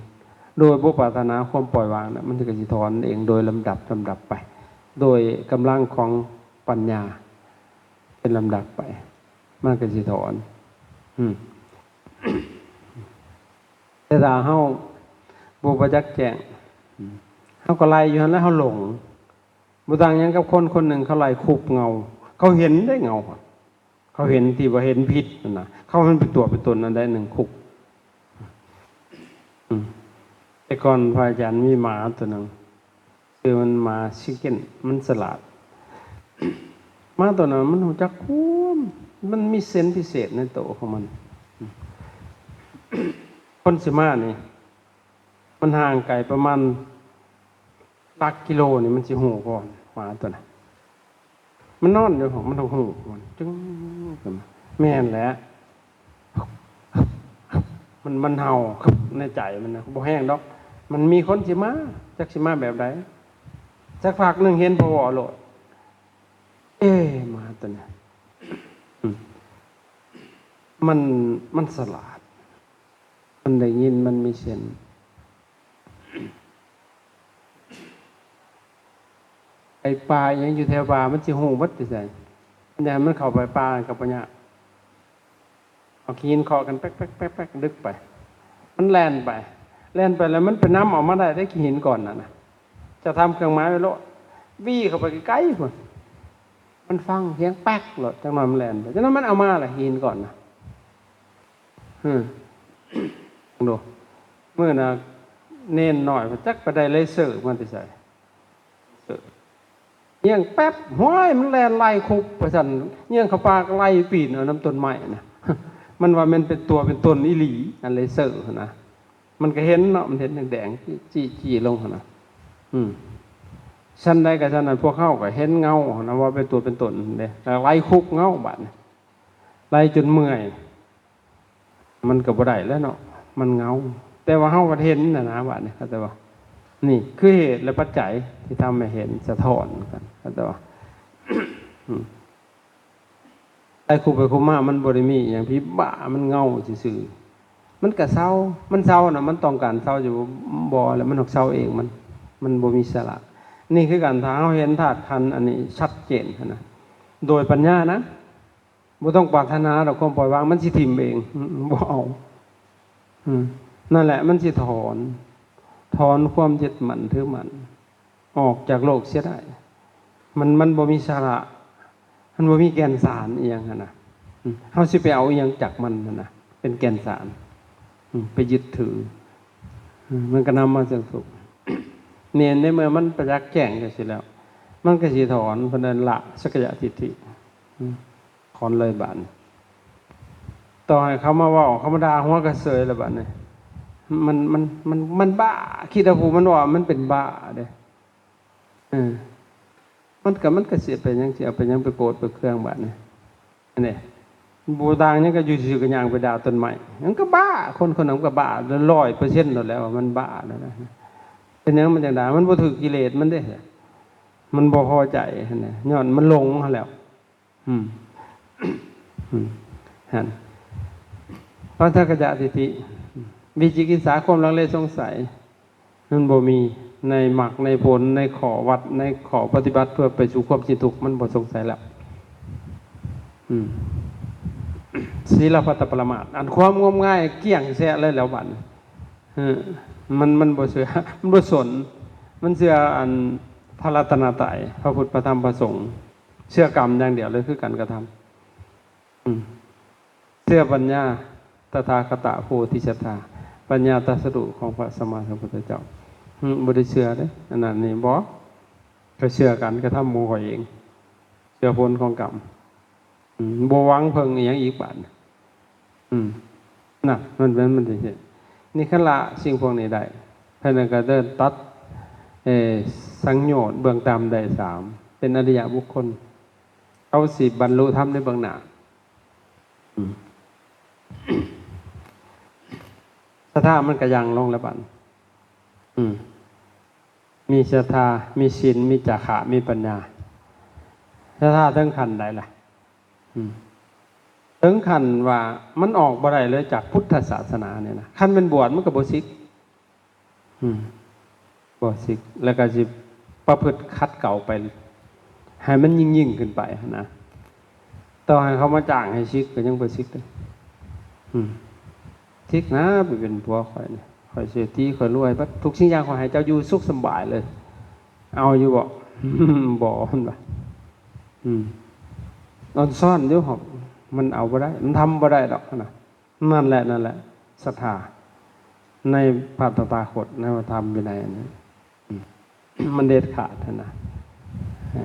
ໂດຍບໍ່ປາດຖະໜາຄວາມປ່ອຍວາງນະ ມັນກໍຊິຖອນເອງໂດຍລຳດັບ ລຳດັບໄປ ໂດຍກຳລັງຂອງປັນຍາ ເປັນລຳດັບໄປ ມັນກໍຊິຖອນ ອືມ ແຕ່ຖ້າເຮົາບໍ່ປະຈັກແຈ້ງ ເຮົາກໍໄລ່ຢູ່ຫັ້ນແຫຼະ ເຮົາຫຼົງ ບໍ່ຕ່າງຫຍັງກັບຄົນຄົນໜຶ່ງ ເຂົາໄລ່ຄຸບເງົາ ເຂົາເຫັນເດ້ເງົາ ເຂົາເຫັນທີ່ວ່າເຫັນຜິດຫັ້ນນະ ເຂົາເຫັນເປັນຕົວເປັນຕົນອັນໃດໜຶ່ງຄຸບ ອືມ ແຕ່ກ່ອນພະອາຈານມີໝາຕົວໜຶ່ງ ຊື່ມັນໝາຊິເກັນ ມັນສະຫຼາດ ໝາຕົວນັ້ນມັນຮູ້ຈັກຄວາມ ມັນມີເຊັນພິເສດໃນໂຕຂອງມັນ. ຄົນຊິມານີ້ ມັນຫ່າງໄກປະມານຫຼັກກິໂລນີ້ ມັນຊິຮູ້ກ່ອນ ໝາຕົວນັ້ນ. ມັນນອນຢູ່ ມັນຕ້ອງຮູ້ ມັນຈຶ່ງຂຶ້ນມາ. ແມ່ນແຫຼະ ມັນ ມັນເຫົ່າໃນໃຈມັນນະ ບໍ່ແຮງດອກ. ມັນມີຄົນຊິມາ ຈັກຊິມາແບບໃດ. ສັກພັກໜຶ່ງເຫັນພໍໂລດ. ເອ ໝາຕົວນີ້ ອືມ ມັນ ມັນສະຫຼາດ. ມັນໄດ້ຍິນ ມັນມີເຊັນ. ໄອ້ປາອີ່ຫຍັງຢູ່ແຖວປ່າ ມັນຊິຮູ້ເບິດຢູ່ໃສ. ມັນຢາກໃຫ້ມັນເຂົ້າໄປປ່າກໍບໍ່ຍາກ. ເອົາຂີ້ຫີນເຄາະກັນແປັກໆໆໆ ດຶກໄປ. ມັນແລ່ນໄປ ແລ່ນໄປແລ້ວມັນໄປນຳເອົາມາໄດ້ເດ້ ຂີ້ຫີນກ້ອນນັ້ນນະ. ເຈົ້າທຳເຄື່ອງໝາຍໄວ້ໂລດ ວີເຂົ້າໄປໃກ້ໆພຸ້ນ. ມັນຟັງສຽງແປັກໂລດ ຈັກໜ່ອຍມັນແລ່ນໄປ ຈັກໜ່ອຍມັນເອົາມາລະ ຫີນກ້ອນນະ. ເອີ ເບິ່ງດູ ມື້ນະ ເນນນ້ອຍ ຈັກໄປໄດ້ເລເຊີມາແຕ່ໃສ. ເອີ ຍ່ຽງແປັບ ຫ້ວຍ ມັນແລ່ນໄລ່ຄຸບວ່າຊັ້ນ. ຍ່ຽງເຂົ້າປ່າກໍໄລ່ປີນເອົານຳຕົ້ນໄມ້ນະ. ມັນວ່າແມ່ນເປັນຕົວເປັນຕົນອີ່ຫຼີ ອັນເລເຊີຫັ້ນນະ. ມັນກໍເຫັນເນາະ ມັນເຫັນແດງໆ ຈີ້ໆລົງຫັ້ນນະ. ອືມ ຊັ້ນໃດກໍຊັ້ນນັ້ນ ພວກເຮົາກໍເຫັນເງົາຫັ້ນນະ ວ່າເປັນຕົວເປັນຕົນເດ້ ແລ້ວໄລ່ຄຸບເງົາບາດນີ້ ໄລ່ຈົນເມື່ອຍ. ມັນກໍບໍ່ໄດ້ແລ້ວເນາະ ມັນເງົາ. ແຕ່ວ່າເຮົາພັດເຫັນຫັ້ນນະ ບາດນີ້ ເຂົ້າໃຈບໍ່? ນີ້ຄືເຫດ ແລະ ປັດໄຈທີ່ທຳໃຫ້ເຫັນ ສະທ້ອນກັນ ເຂົ້າໃຈບໍ່? ອືມ ໄອ້ຄູໄປຄູມາ ມັນບໍ່ໄດ້ມີອີ່ຫຍັງ ຜີບ້າ ມັນເງົາຊື່ໆ. ມັນກໍເຊົາ ມັນເຊົານະ ມັນຕ້ອງການເຊົາຢູ່ບໍ່ ແລ້ວມັນອອກເຊົາເອງ ມັນ ມັນບໍ່ມີສາລະ. ນີ້ຄືກັນ ຖ້າເຮົາເຫັນທາດຂັນອັນນີ້ຊັດເຈນຫັ້ນນະ ໂດຍປັນຍານະ ບໍ່ຕ້ອງປາດຖະໜາດອກຄວາມປ່ອຍວາງ ມັນຊິຖິ້ມເອງ ບໍ່ເອົາ. ອືມ ນັ້ນແຫຼະ ມັນຊິຖອນ ຖອນຄວາມຍຶດໝັ້ນຖືໝັ້ນອອກຈາກໂລກເສຍໄດ້. ມັນ ມັນບໍ່ມີສາລະ ມັນບໍ່ມີແກ່ນສານອີ່ຫຍັງຫັ້ນນະ. ອືມ ເຮົາຊິໄປເອົາອີ່ຫຍັງຈາກມັນຫັ້ນນະ ເປັນແກ່ນສານ? ອືມ ໄປຍຶດຖື ອືມ ມັນກໍນຳມາເຊິ່ງທຸກ. ນີ້ໃນເມື່ອມັນປະຈັກແຈ້ງຈັ່ງຊີ້ແລ້ວ ມັນກໍຊິຖອນ ເພິ່ນເອີ້ນລະສັກກາຍະທິດຖິ. ອືມ ຖອນເລີຍບາດນີ້. ຕໍ່ໃຫ້ເຂົາມາເວົ້າ ເຂົາມາດ່າ ຫົວກະເສີຍແລ້ວບາດນີ້. ມັນ ມັນ ມັນ ມັນບ້າ ຄິດວ່າຜູ້ມັນເວົ້າມັນເປັນບ້າເດ້. ເອີ ມັນກໍ ມັນກໍຊິເປັນຫຍັງ ຊິເອົາໄປຫຍັງ ໄປໂກດໄປເຄືອງບາດນີ້. ອັນນີ້ບໍ່ຕ່າງຫຍັງ ກໍຢູ່ຊື່ໆ ກໍຍ່າງໄປດ່າຕົ້ນໄມ້. ມັນກໍບ້າ ຄົນຄົນນັ້ນກໍບ້າຮ້ອຍເປີເຊັນໂລດແລ້ວ ມັນບ້າແລ້ວນະ. ເປັນຫຍັງມັນຈັ່ງດ່າ? ມັນບໍ່ຖືກກິເລດມັນເດ້ ມັນບໍ່ພໍໃຈຫັ້ນນະ ຍ້ອນມັນຫຼົງຫັ້ນແຫຼ້ວ. ອືມ ອືມ ຫັ້ນ ພັນທະກະຍະທິດຖິ ວິຈິກິດສາ ຄວາມລັງເລສົງໄສ ມັນບໍ່ມີໃນມັກໃນຜົນ ໃນຂໍ້ວັດ ໃນຂໍ້ປະຕິບັດ ເພື່ອໄປສູ່ຄວາມສິ້ນທຸກ ມັນບໍ່ສົງໄສແລ້ວ. ອືມ ສີລະພັດຕະປະລະໝາດ ອັນຄວາມງົມງາຍກ້ຽງແຊະເລີຍແລ້ວບັດນີ້. ເອີ ມັນ ມັນບໍ່ເຊື່ອ ມັນບໍ່ສົນ ມັນເຊື່ອອັນພະລັດຕະນະໄຕ ພະພຸດ ພະທຳ ພະສົງ. ເຊື່ອກຳຢ່າງດຽວເລີຍ ຄືການກະທຳ. ອືມ ເຊື່ອປັນຍາ ຕະຖາຄະຕະໂພທິສັດຖາ ປັນຍາຕັດສະຮູ້ຂອງພະສຳມາສຳພຸດທະເຈົ້າ. ອືມ ບໍ່ໄດ້ເຊື່ອເດ້ ອັນນັ້ນນີ້ບໍ່ ກໍເຊື່ອການກະທຳຂອງຂ້ອຍເອງ ເຊື່ອຜົນຂອງກຳ. ອືມ ບໍ່ຫວັງເພິ່ງອີ່ຫຍັງອີກບາດ. ອືມ ນະ ມັນ ມັນ ມັນຊິເຮັດ ນີ້ຄັນລະສິ່ງພວກນີ້ໄດ້ ເພິ່ນກໍເດີນຕັດ ເອີ ສັງໂຍດເບື້ອງຕ່ຳໄດ້ສາມ ເປັນອະລິຍະບຸກຄົນ ເຂົາຊິບັນລຸທຳໃນເບື້ອງໜ້າ. ອືມ ສັດທາມັນກໍຫຍັ່ງລົງແລ້ວບັດ. ອືມ ມີສັດທາ ມີສິນ ມີຈາຄະ ມີປັນຍາ. ສັດທາເຖິງຂັ້ນໃດລະ? ອືມ ເຖິງຂັ້ນວ່າມັນອອກບໍ່ໄດ້ເລີຍຈາກພຸດທະສາສະໜານີ້ນະ. ຄັນແມ່ນບວດມັນກໍບໍ່ສິກ. ອືມ ບໍ່ສິກ ແລ້ວກໍຊິປະພຶດຂັດເກົາໄປ ໃຫ້ມັນຍິ່ງໆຂຶ້ນໄປຫັ້ນນະ. ຕໍ່ໃຫ້ເຂົາມາຈ້າງໃຫ້ສິກກໍຍັງບໍ່ສິກເດ້. ອືມ ສິກນະ ໄປເປັນຜົວຂ້ອຍນີ້ ຂ້ອຍເສດຖີ ຂ້ອຍລວຍເບິດ ທຸກສິ່ງຢ່າງ ຂ້ອຍໃຫ້ເຈົ້າຢູ່ສຸກສະບາຍເລີຍ ເອົາຢູ່ບໍ່? ບໍ່ ເພິ່ນວ່າ. ອືມ ອອນຊອນຢູ່ ມັນເອົາບໍ່ໄດ້ ມັນທຳບໍ່ໄດ້ດອກນະ. ນັ້ນແຫຼະ ນັ້ນແຫຼະ ສັດທາໃນພະຕະຖາຄົດ ໃນພະທຳວິໄນອັນນີ້ ອືມ ມັນເດັດຂາດຫັ້ນນະ. ເອີ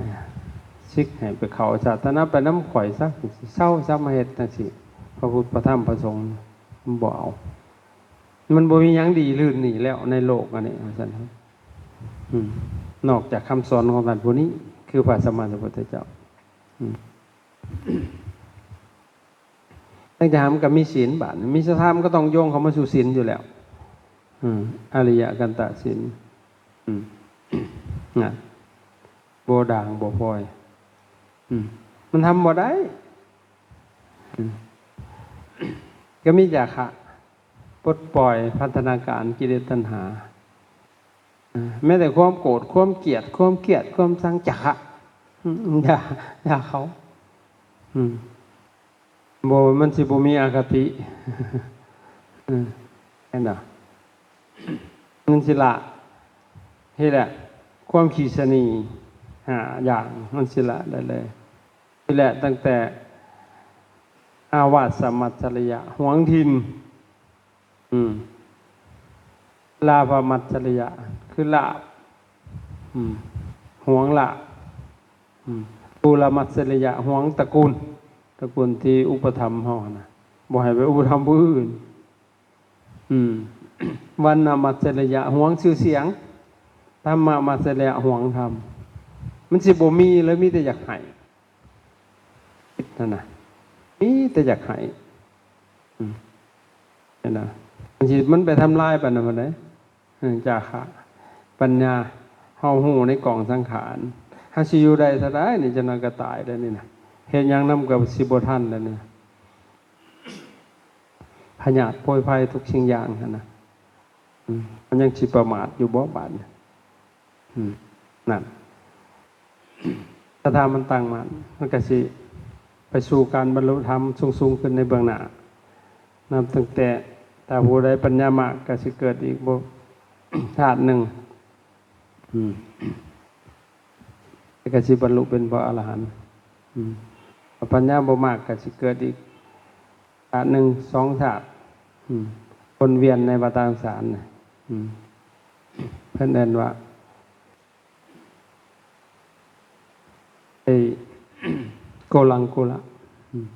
ເຊ ສິກໃຫ້ໄປເຂົ້າສາສະໜາ ໄປນຳຂ້ອຍຊະ ເຊົາຊະ ມາເຮັດຈັ່ງຊີ້ ພະພຸດ ພະທຳ ພະສົງ ມັນບໍ່ເອົາ. ມັນບໍ່ມີຫຍັງດີລື່ນນີ້ແລ້ວໃນໂລກອັນນີ້ ວ່າຊັ້ນ. ອືມ ນອກຈາກຄຳສອນຂອງທ່ານຜູ້ນີ້ ຄືພະສຳມາສຳພຸດທະເຈົ້າ. ອືມ ຕັ້ງແຕ່ຫາມັນກໍມີສິນ ບາດນີ້ມີສັດທາ ມັນກໍຕ້ອງໂຍງເຂົ້າມາສູ່ສິນຢູ່ແລ້ວ. ອືມ ອະລິຍະກັນຕະສິນ. ອືມ ນະ ບໍ່ດ່າງບໍ່ພອຍ. ອືມ ມັນທຳບໍ່ໄດ້. ອືມ ກໍມີຈາຄະ ປົດປ່ອຍພັນທະນາການກິເລດຕັນຫາ. ອາ ແມ້ແຕ່ຄວາມໂກດ ຄວາມກຽດ ຄວາມຄຽດ ຄວາມຊັງ ຈາຄະ. ອືມ ຢ່າ ຢ່າເຂົາ. ອືມ ບໍ່ ມັນຊິບໍ່ມີອະຄະຕິ. ເອີ ເຫັນບໍ່? ມັນຊິລະ ເຮັດແຫຼະ ຄວາມຂີ້ສະໜີຫ້າຢ່າງ ມັນຊິລະໄດ້ເລີຍ. ນີ້ແຫຼະ ຕັ້ງແຕ່ອາວາສະມັດຈະລິຍະ ຫວງຖິ່ນ. ອືມ ລາພະມັດຈະລິຍະ ຄືລາບ. ອືມ ຫວງລາບ. ອືມ ກຸລະມັດຈະລິຍະ ຫວງຕະກຸນ ຕະກຸນທີ່ອຸປະຖຳເຮົາຫັ້ນນະ ບໍ່ໃຫ້ໄປອຸປະຖຳຜູ້ອື່ນ. ອືມ ວັນນະມັດຈະລິຍະ ຫວງຊື່ສຽງ. ທຳມະມັດຈະລິຍະ ຫວງທຳ. ມັນຊິບໍ່ມີເລີຍ ມີແຕ່ຢາກໃຫ້. ຄິດຫັ້ນນະ ມີແຕ່ຢາກໃຫ້. ອືມ ເຫັນນະ ມັນຊິ ມັນໄປທຳລາຍປານນັ້ນພຸ້ນເດ້. ເອີ ຈາຄະ ປັນຍາ ເຮົາຮູ້ໃນກອງສັງຂານ ເຮົາຊິຢູ່ໄດ້ເທົ່າໃດນີ້ ຈັກໜ່ອຍກໍຕາຍແລ້ວນີ້ນະ. ເຮັດຫຍັງນຳກໍຊິບໍ່ທັນແລ້ວນີ້. ພະຍາດໂພຍໄພທຸກສິ່ງຢ່າງຫັ້ນນະ. ອືມ ມັນຍັງຊິປະໝາດຢູ່ບໍ່ບາດນີ້? ອືມ ນັ້ນ ຖ້າມັນຕັ້ງໝັ້ນ ມັນກໍຊິໄປສູ່ການບັນລຸທຳສູງໆຂຶ້ນໃນເບື້ອງໜ້າ. ນັບຕັ້ງແຕ່ ຖ້າຜູ້ໃດປັນຍາມາກ ກໍຊິເກີດອີກບໍ່ ຊາດໜຶ່ງ. ອືມ ແລ້ວກໍຊິບັນລຸເປັນພະອະລະຫັນ. ອືມ ຖ້າປັນຍາບໍ່ມາກ ກໍຊິເກີດອີກຊາດໜຶ່ງ ສອງຊາດ. ອືມ ວົນວຽນໃນວັດຕະສົງສານນະ. ອືມ ເພິ່ນເອີ້ນວ່າ ໄອ້ ໂກລັງໂກລະ ອືມ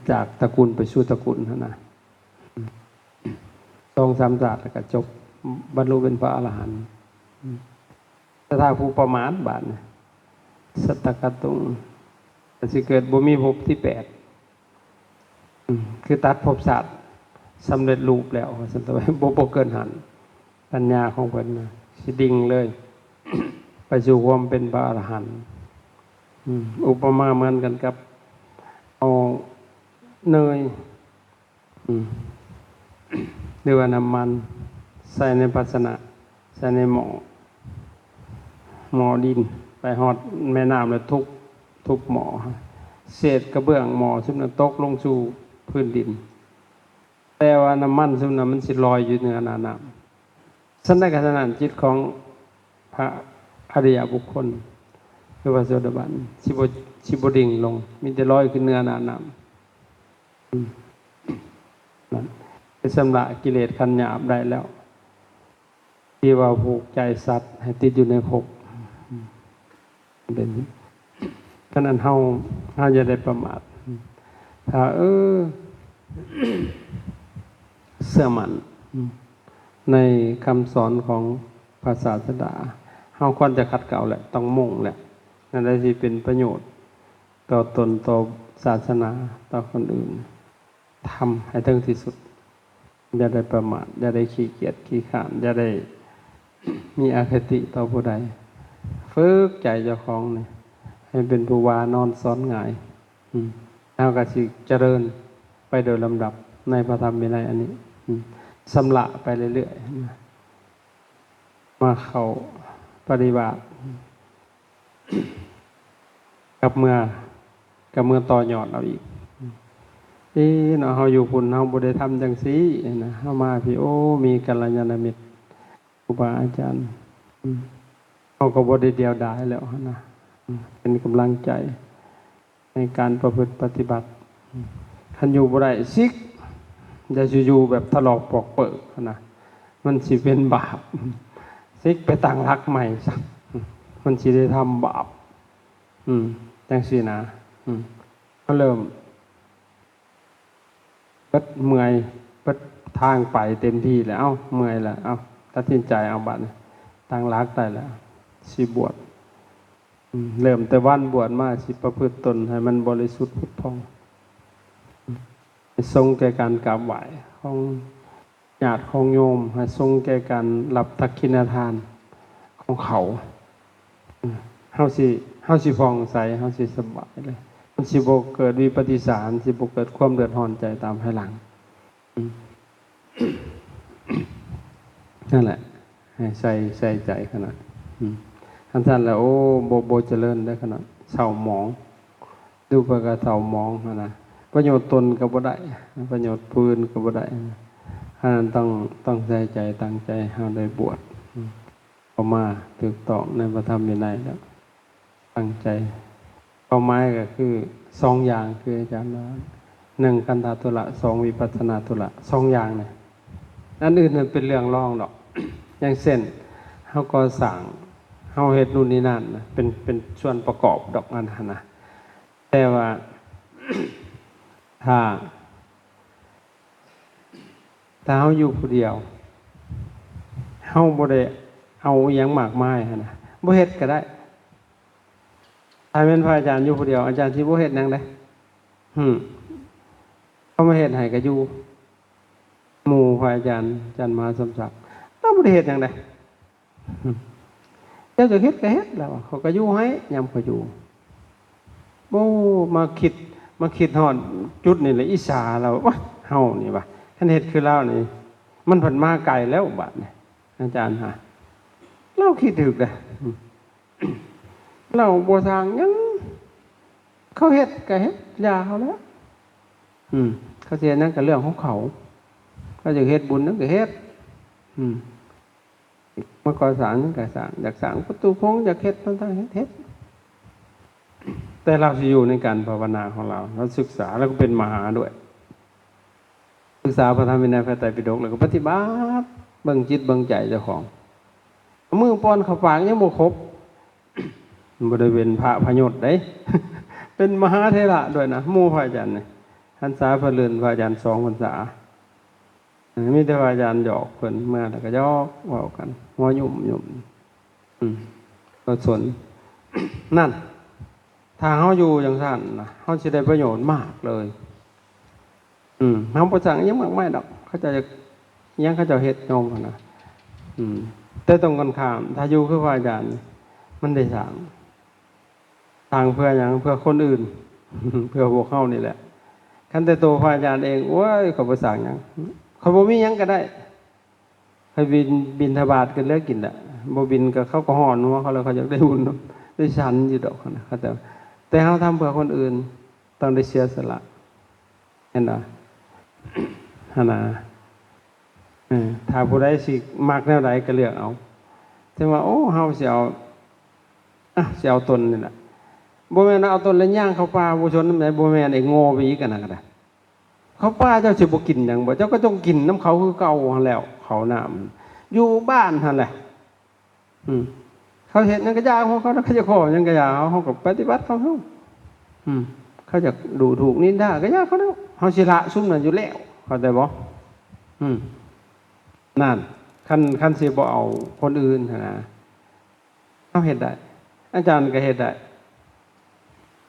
ຈາກຕະກຸນໄປສູ່ຕະກຸນຫັ້ນນະ. ອືມ ສອງສາມຊາດແລ້ວກໍຈົບ ບັນລຸເປັນພະອະລະຫັນ. ອືມ ແຕ່ຖ້າຜູ້ປະໝາດບາດນີ້ ສັດຕະກະຕຸງ ກໍຊິເກີດບໍ່ມີພົບທີແປດ. ອືມ ຄືຕັດພົບຊາດສຳເລັດຮູບແລ້ວ ວ່າຊັ້ນເຖາະ ບໍ່ ບໍ່ເກີນຫັ້ນ. ປັນຍາຂອງເພິ່ນນະ ຊິດິ່ງເລີຍ ໄປສູ່ຄວາມເປັນພະອະລະຫັນ. ອືມ ອຸປະມາເໝືອນກັນກັບເອົາເນີຍ ອືມ ຫຼືວ່ານ້ຳມັນ ໃສ່ໃນພາຊະນະ ໃສ່ໃນໝໍ້ ໝໍ້ດິນ ໄປຮອດແມ່ນ້ຳແລ້ວທຸບ ທຸບໝໍ້ ເສດກະເບື້ອງໝໍ້ຊຸມນັ້ນຕົກລົງສູ່ພື້ນດິນ. ແຕ່ວ່ານ້ຳມັນຊຸມນັ້ນມັນຊິລອຍຢູ່ເໜືອໜ້ານ້ຳ. ຊັ້ນໃດກໍສະນັ້ນ ຈິດຂອງພະອະລິຍະບຸກຄົນ ຫຼືວ່າໂສດາບັນ ຊິບໍ່ ຊິບໍ່ດິ່ງລົງ ມີແຕ່ລອຍຂຶ້ນເໜືອໜ້ານ້ຳ. ອືມ ນັ້ນ ໄປຊຳລະກິເລດຂັ້ນຫຍາບໄດ້ແລ້ວ ທີ່ວ່າຜູກໃຈສັດໃຫ້ຕິດຢູ່ໃນພົບ. ອືມ ເປັນ ຂະນັ້ນເຮົາ ເຮົາຢ່າໄດ້ປະໝາດ. ຖ້າ ເອີ ເຊື່ອໝັ້ນໃນຄຳສອນຂອງພະສາສະດາ ເຮົາຄວນຈະຂັດເກົາແຫຼະ ຕ້ອງມຸ່ງແຫຼະ ອັນໃດທີ່ເປັນປະໂຫຍດຕໍ່ຕົນ ຕໍ່ສາສະໜາ ຕໍ່ຄົນອື່ນ ທຳໃຫ້ເຖິງທີ່ສຸດ. ຢ່າໄດ້ປະໝາດ ຢ່າໄດ້ຂີ້ກຽດຂີ້ຄ້ານ ຢ່າໄດ້ມີອະຄະຕິຕໍ່ຜູ້ໃດ. ຝຶກໃຈເຈົ້າຂອງນີ້ໃຫ້ເປັນຜູ້ວ່ານອນສອນງ່າຍ. ອືມ ເຮົາກໍຊິຈະເລີນໄປໂດຍລຳດັບໃນພະທຳວິໄນອັນນີ້. ອືມ ຊຳລະໄປເລື້ອຍໆ ມາເຂົ້າປະລິວາດ ກັບເມື່ອ ກັບເມື່ອຕໍ່ຍອດເອົາອີກ. ເອີ ເນາະ ເຮົາຢູ່ພຸ້ນເຮົາບໍ່ໄດ້ທຳຈັ່ງຊີ້ນະ ເຮົາມາພີ້ ໂອ້ ມີກັນລະຍານະມິດ ຄູບາອາຈານ ອືມ ເຮົາກໍບໍ່ໄດ້ດຽວດາຍແລ້ວຫັ້ນນະ. ອືມ ເປັນກຳລັງໃຈໃນການປະພຶດປະຕິບັດ. ຄັນຢູ່ບໍ່ໄດ້ ສິກ ຢ່າຊິຢູ່ແບບທະລອກປອກເປີກຫັ້ນນະ ມັນຊິເປັນບາບ. ສິກໄປຕັ້ງຫຼັກໃໝ່ຊະ ມັນຊິໄດ້ທຳບາບ. ອືມ ຈັ່ງຊີ້ນະ ອືມ ເຮົາເລີ່ມເບິດເມື່ອຍ ເບິດທາງໄປເຕັມທີ່ແລ້ວ ເອົ້າ ເມື່ອຍແລ້ວ ເອົ້າ ຕັດສິນໃຈ ເອົາ ບາດນີ້ຕັ້ງຫຼັກໄດ້ແລ້ວ ຊິບວດ ອືມ ເລີ່ມແຕ່ວັນບວດມາ ຊິປະພຶດຕົນໃຫ້ມັນບໍລິສຸດຜຸດຜ່ອງ ໃຫ້ສົມແກ່ການກາບໄຫວ້ຂອງ ຍາດຂອງໂຍມ ໃຫ້ສົມແກ່ການຮັບທັກຂິນະທານຂອງເຂົາ. ເຮົາຊິ ເຮົາຊິຜ່ອງໃສ ເຮົາຊິສະບາຍເລີຍ ມັນຊິບໍ່ເກີດວິປັດຕິສານ ຊິບໍ່ເກີດຄວາມເດືອດຮ້ອນໃຈຕາມພາຍຫຼັງ. ນັ້ນແຫຼະ ໃຫ້ໃສ່ ໃສ່ໃຈຂະໜາດ ອືມ ຄັນຊັ້ນແລ້ວ ໂອ້ ບໍ່ ບໍ່ຈະເລີນເດີຂະໜາດ ເສົ້າໝອງ ຢູ່ໄປກໍເສົ້າໝອງຫັ້ນນະ ປະໂຫຍດຕົນກໍບໍ່ໄດ້ ປະໂຫຍດຜູ້ອື່ນກໍບໍ່ໄດ້ ອັນນັ້ນຕ້ອງ ຕ້ອງໃສ່ໃຈຕັ້ງໃຈ ເຮົາໄດ້ບວດ ອືມ ເຂົ້າມາຖືກຕ້ອງໃນພະທຳວິໄນແລ້ວ ຕັ້ງໃຈ ເປົ້າໝາຍກໍຄືສອງຢ່າງ ຄືອາຈານວ່າ ໜຶ່ງ ຄັນທະທຸລະ ສອງ ວິປັດສະນາທຸລະ ສອງຢ່າງນີ້ ອັນອື່ນມັນເປັນເລື່ອງລອງດອກ ຢ່າງເຊັ່ນ ເຮົາກໍ່ສ້າງ ເຮົາເຮັດນູ້ນນີ້ນັ້ນນະ ເປັນ ເປັນສ່ວນປະກອບດອກ ອັນນັ້ນນະ ແຕ່ວ່າ ຖ້າ ຖ້າເຮົາຢູ່ຜູ້ດຽວ ເຮົາບໍ່ໄດ້ເອົາອີ່ຫຍັງມາກມາຍຫັ້ນນະ ບໍ່ເຮັດກໍໄດ້. ຖ້າແມ່ນພະອາຈານຢູ່ຜູ້ດຽວ ອາຈານຊິບໍ່ເຮັດຫຍັງເດ້. ຫື ເຂົາມາເຮັດໃຫ້ກໍຢູ່. ໝູ່ພະອາຈານ ອາຈານມະຫາສົມສັກ ລາວບໍ່ໄດ້ເຮັດຫຍັງເດ້. ເຈົ້າຈະເຮັດກໍເຮັດ ລາວວ່າ ຂ້ອຍກໍຢູ່ໃຫ້ ຍາມຂ້ອຍຢູ່. ໂອ້ ມາຄິດ ມາຄິດຮອດຈຸດນີ້ແຫຼະ ອິດສາ ລາວວ່າ ໂອ້ຍ ເຮົານີ້ວ່າ ຄັນເຮັດຄືລາວນີ້ ມັນພັດມາໄກແລ້ວບາດນີ້ ອາຈານຫາ ລາວຄິດຖືກເດ້. ລາວບໍ່ສ້າງຫຍັງ ເຂົາເຮັດກໍເຮັດ ຢ່າເຂົາແຫຼະ. ອືມ ເຂົາຊິເຮັດຫຍັງກໍເລື່ອງຂອງເຂົາ ເຂົາຢາກເຮັດບຸນຫຍັງກໍເຮັດ. ອືມ ມາກໍ່ສ້າງຫຍັງກໍສ້າງ ຢາກສ້າງປະຕູໂພງ ຢາກເຮັດຕ່າງໆ ເຮັດ ເຮັດ. ແຕ່ລາວຊິຢູ່ໃນການພາວະນາຂອງລາວ ລາວສຶກສາ ລາວກໍເປັນມະຫາດ້ວຍ. ສຶກສາພະທຳວິໄນພາຍໃຕ້ປິດົກ ແລ້ວກໍປະຕິບັດ ເບິ່ງຈິດເບິ່ງໃຈເຈົ້າຂອງ. ເອົາມືປ້ອນເຂົ້າປາກຍັງບໍ່ຄົບ ບໍ່ໄດ້ເປັນພະພະຍົດເດ້ ເປັນມະຫາເຖລະດ້ວຍນະ ໝູ່ພະອາຈານນີ້. ພັນສາເພິ່ນເລີນພະອາຈານສອງພັນສາ ມີແຕ່ພະອາຈານຫຍອກເພິ່ນ ເມື່ອແລ້ວກໍຫຍອກເວົ້າກັນ ຫົວຫຍຸ່ມໆ ອືມ ກໍສົນ. ນັ້ນ ຖ້າເຮົາຢູ່ຈັ່ງຊັ້ນນະ ເຮົາຊິໄດ້ປະໂຫຍດມາກເລີຍ. ອືມ ເຮົາບໍ່ສ້າງຫຍັງມາກມາຍດອກ ເຂົາເຈົ້າຢາກຫຍັງເຂົາເຈົ້າເຮັດ ໂຍມຫັ້ນນະ. ອືມ ແຕ່ຕົງກັນຂ້າມ ຖ້າຢູ່ຄືພະອາຈານ ມັນໄດ້ສ້າງ ສ້າງເພື່ອຫຍັງ? ເພື່ອຄົນອື່ນ ເພື່ອພວກເຮົານີ້ແຫຼະ. ຄັນແຕ່ໂຕພະອາຈານເອງ ໂອ້ຍ ຂ້ອຍບໍ່ສ້າງຫຍັງ ຂ້ອຍບໍ່ມີຫຍັງກໍໄດ້ ຂ້ອຍບິນ ບິນທະບາດກໍເຫຼືອກິນລະ ບໍ່ບິນກໍເຂົາກໍຮ້ອນຫົວເຂົາ ແລ້ວເຂົາຢາກໄດ້ບຸນນຳ ໄດ້ສັນຢູ່ດອກນະ ເຂົາເຈົ້າ. ແຕ່ເຮົາທຳເພື່ອຄົນອື່ນ ຕ້ອງໄດ້ເສຍສະຫຼະ ເຫັນບໍ່? ຫັ້ນນະ ເອີ ຖ້າຜູ້ໃດຊິມັກແນວໃດກໍເລືອກເອົາ. ແຕ່ວ່າ ໂອ້ ເຮົາຊິເອົາ ອະ ຊິເອົາຕົນນີ້ລະ ບໍ່ແມ່ນເອົາຕົນແລ້ວຍ່າງເຂົ້າປ່າບໍ່ຊົນນຳໃດ ບໍ່ແມ່ນ ໄອ້ໂງ່ໄປອີກ ອັນນັ້ນກໍໄດ້. ເຂົ້າປ່າເຈົ້າຊິບໍ່ກິນຫຍັງບໍ່? ເຈົ້າກໍຕ້ອງກິນນຳເຂົາຄືເກົ່າຫັ້ນແຫຼ້ວ ເຂົ້ານ້ຳ ຢູ່ບ້ານຫັ້ນແຫຼະ. ອືມ ເຂົາເຮັດຫຍັງກໍຢ່າຂອງເຂົາ ເຂົາຈະຂໍຫຍັງກໍຢ່າເຮົາ ເຮົາກໍປະຕິບັດຂອງເຮົາ. ອືມ ເຂົາຈະດູຖູກນິນທາກໍຢ່າເຂົາແລ້ວ ເຮົາຊິລະຊຸມນັ້ນຢູ່ແລ້ວ ເຂົ້າໃຈບໍ່? ອືມ ນັ້ນ ຄັນ ຄັນຊິບໍ່ເອົາຄົນອື່ນຫັ້ນນະ ເຮົາເຮັດໄດ້ ອາຈານກໍເຮັດໄດ້.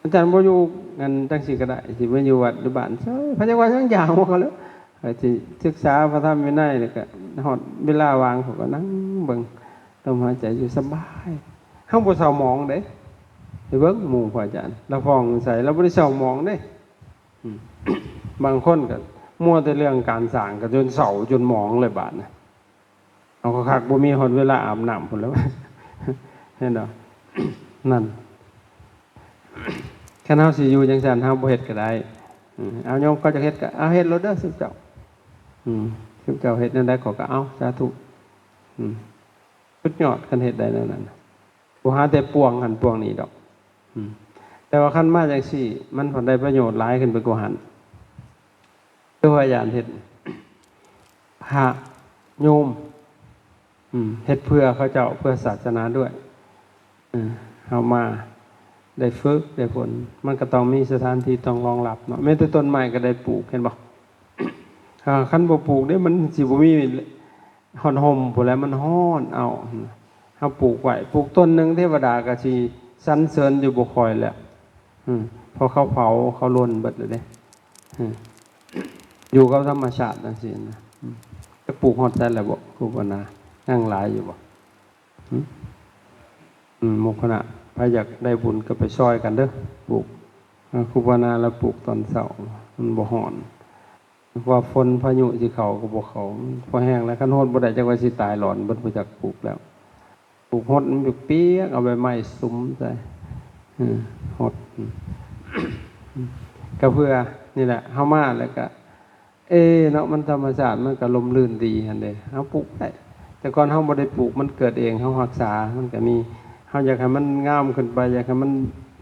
ອາຈານບໍ່ຢູ່ ອັນ ຈັ່ງຊີ້ກໍໄດ້ ຊິມາຢູ່ວັດຢູ່ບ້ານເຊີຍ ໃຜຢາກວ່າຫຍັງຢ່າວ່າເຂົາແຫຼ້ວ. ຂ້ອຍຊິສຶກສາພະທຳວິໄນ ແລ້ວກໍຮອດເວລາວ່າງ ຂ້ອຍກໍນັ່ງເບິ່ງລົມຫາຍໃຈຢູ່ສະບາຍ. ເຮົາບໍ່ເສົ້າໝອງເດ້ ໄປເບິ່ງໝູ່ພະອາຈານ ລາວຜ່ອງໃສ ລາວບໍ່ໄດ້ເສົ້າໝອງເດ້. ອືມ ບາງຄົນກໍມົວແຕ່ເລື່ອງການສ້າງ ກໍຈົນເສົ້າຈົນໝອງເລີຍບາດນະ. ເອົາຄັກໆ ບໍ່ມີຮອດເວລາອາບນ້ຳພຸ້ນແລ້ວ ເຫັນບໍ່? ນັ້ນ ຄັນເຮົາຊິຢູ່ຈັ່ງຊັ້ນ ເຮົາບໍ່ເຮັດກໍໄດ້. ອືມ ເອົາ ໂຍມເຂົາຈະເຮັດກໍເອົາ ເຮັດໂລດເດີຊຸມເຈົ້າ. ອືມ ຊຸມເຈົ້າເຮັດແນວໃດ ເຂົາກໍເອົາ ສາທຸ. ອືມ ສຸດຍອດ ຄັນເຮັດໄດ້ແນວນັ້ນ ບໍ່ຫາແຕ່ປວງຫັ້ນປວງນີ້ດອກ. ອືມ ແຕ່ວ່າຄັນມາຈັ່ງຊີ້ ມັນພັດໄດ້ປະໂຫຍດຫຼາຍຂຶ້ນໄປກວ່າຫັ້ນ. ຄືວ່າອາຈານເຮັດ ພະໂຍມ ອືມ ເຮັດເພື່ອເຂົາເຈົ້າ ເພື່ອສາສະໜາດ້ວຍ. ເອີ ເຮົາມາ ໄດ້ຝຶກໄດ້ຝົນ ມັນກໍຕ້ອງມີສະຖານທີ່ຕ້ອງຮອງຮັບເນາະ. ແມ້ແຕ່ຕົ້ນໄມ້ກໍໄດ້ປູກ ເຫັນບໍ່? ຖ້າຄັນບໍ່ປູກເດ້ ມັນຊິບໍ່ມີ ຮອດຮົ່ມພຸ້ນແຫຼະ ມັນຮ້ອນເອົາ. ເຮົາປູກໄວ້ ປູກຕົ້ນໜຶ່ງ ເທວະດາກໍຊິສັນເສີນຢູ່ບໍ່ຄ່ອຍແຫຼະ. ອືມ ເພາະເຂົາເຜົາ ເຂົາລົນເບິດແລ້ວເດ້. ອືມ ຢູ່ກັບທຳມະຊາດຈັ່ງຊີ້ນະ. ອືມ ຈະປູກຮອດໃສແລ້ວບໍ່ ຄູບານາ? ຍັງຫຼາຍຢູ່ບໍ່? ຫຶ? ອືມ ໂມກຄະນະ ໃຜຢາກໄດ້ບຸນກໍໄປຊ່ອຍກັນເດີ້ ປູກ. ເອີ ຄູບານາລະປູກຕອນເຊົ້າ ມັນບໍ່ຮ້ອນ. ວ່າຝົນພາຍຸຊິເຂົ້າກໍບໍ່ເຂົ້າ ພໍແຮງແລ້ວ. ຄັນໂຮດບໍ່ໄດ້ ຈັກວ່າຊິຕາຍຮ້ອນເບິດ ບໍ່ຈັກປູກແລ້ວ. ປູກຫົດມັນປຽກໆ ເອົາໃບໄມ້ສຸມໃສ່ ເອີ ຫົດ. ກໍເພື່ອນີ້ແຫຼະ ເຮົາມາແລ້ວກໍ ເອເນາະ ມັນທຳມະຊາດ ມັນກໍລົມລື່ນດີຫັ້ນເດ້ ເຮົາປູກໄດ້. ແຕ່ກ່ອນເຮົາບໍ່ໄດ້ປູກ ມັນເກີດເອງ ເຮົາຮັກສາ ມັນກໍມີ. ເຮົາຢາກໃຫ້ມັນງາມຂຶ້ນໄປ ຢາກໃຫ້ມັນ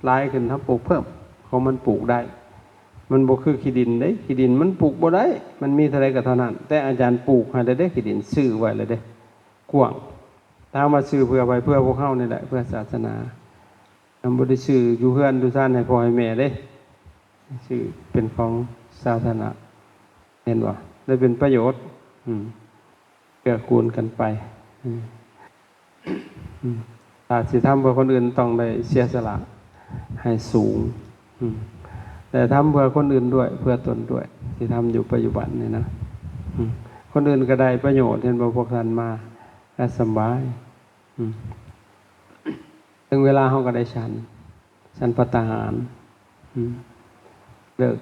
ຫຼາຍຂຶ້ນ ເຮົາປູກເພີ່ມ ຂອງມັນປູກໄດ້. ມັນບໍ່ຄືຂີ້ດິນເດ້ ຂີ້ດິນມັນປູກບໍ່ໄດ້ ມັນມີເທົ່າໃດກໍເທົ່ານັ້ນ. ແຕ່ອາຈານປູກໃຫ້ແລ້ວເດ້ ຂີ້ດິນຊື້ໄວ້ແລ້ວເດ້ ກວ້າງ. ຖາມວ່າຊື້ເພື່ອໃຜ? ເພື່ອພວກເຮົານີ້ແຫຼະ ເພື່ອສາສະໜາ. ມັນບໍ່ໄດ້ຊື້ຢູ່ເຮືອນຢູ່ຊານໃຫ້ພໍ່ໃຫ້ແມ່ເດ້ ຊື້ເປັນຂອງສາທາລະນະ ເຫັນບໍ່? ໄດ້ເປັນປະໂຫຍດ ອືມ ເກື້ອກູນກັນໄປ. ອືມ ອືມ ຖ້າຊິທຳເພື່ອຄົນອື່ນ ຕ້ອງໄດ້ເສຍສະຫຼະໃຫ້ສູງ. ອືມ ແຕ່ທຳເພື່ອຄົນອື່ນດ້ວຍ ເພື່ອຕົນດ້ວຍ ທີ່ທຳຢູ່ປັດຈຸບັນນີ້ນະ. ອືມ ຄົນອື່ນກໍໄດ້ປະໂຫຍດ ເຫັນບໍ່? ພວກທ່ານມາກໍສະບາຍ. ອືມ ເຖິງເວລາເຮົາກໍໄດ້ສັນ ສັນພັດຕາຫານ. ອືມ ເລີກ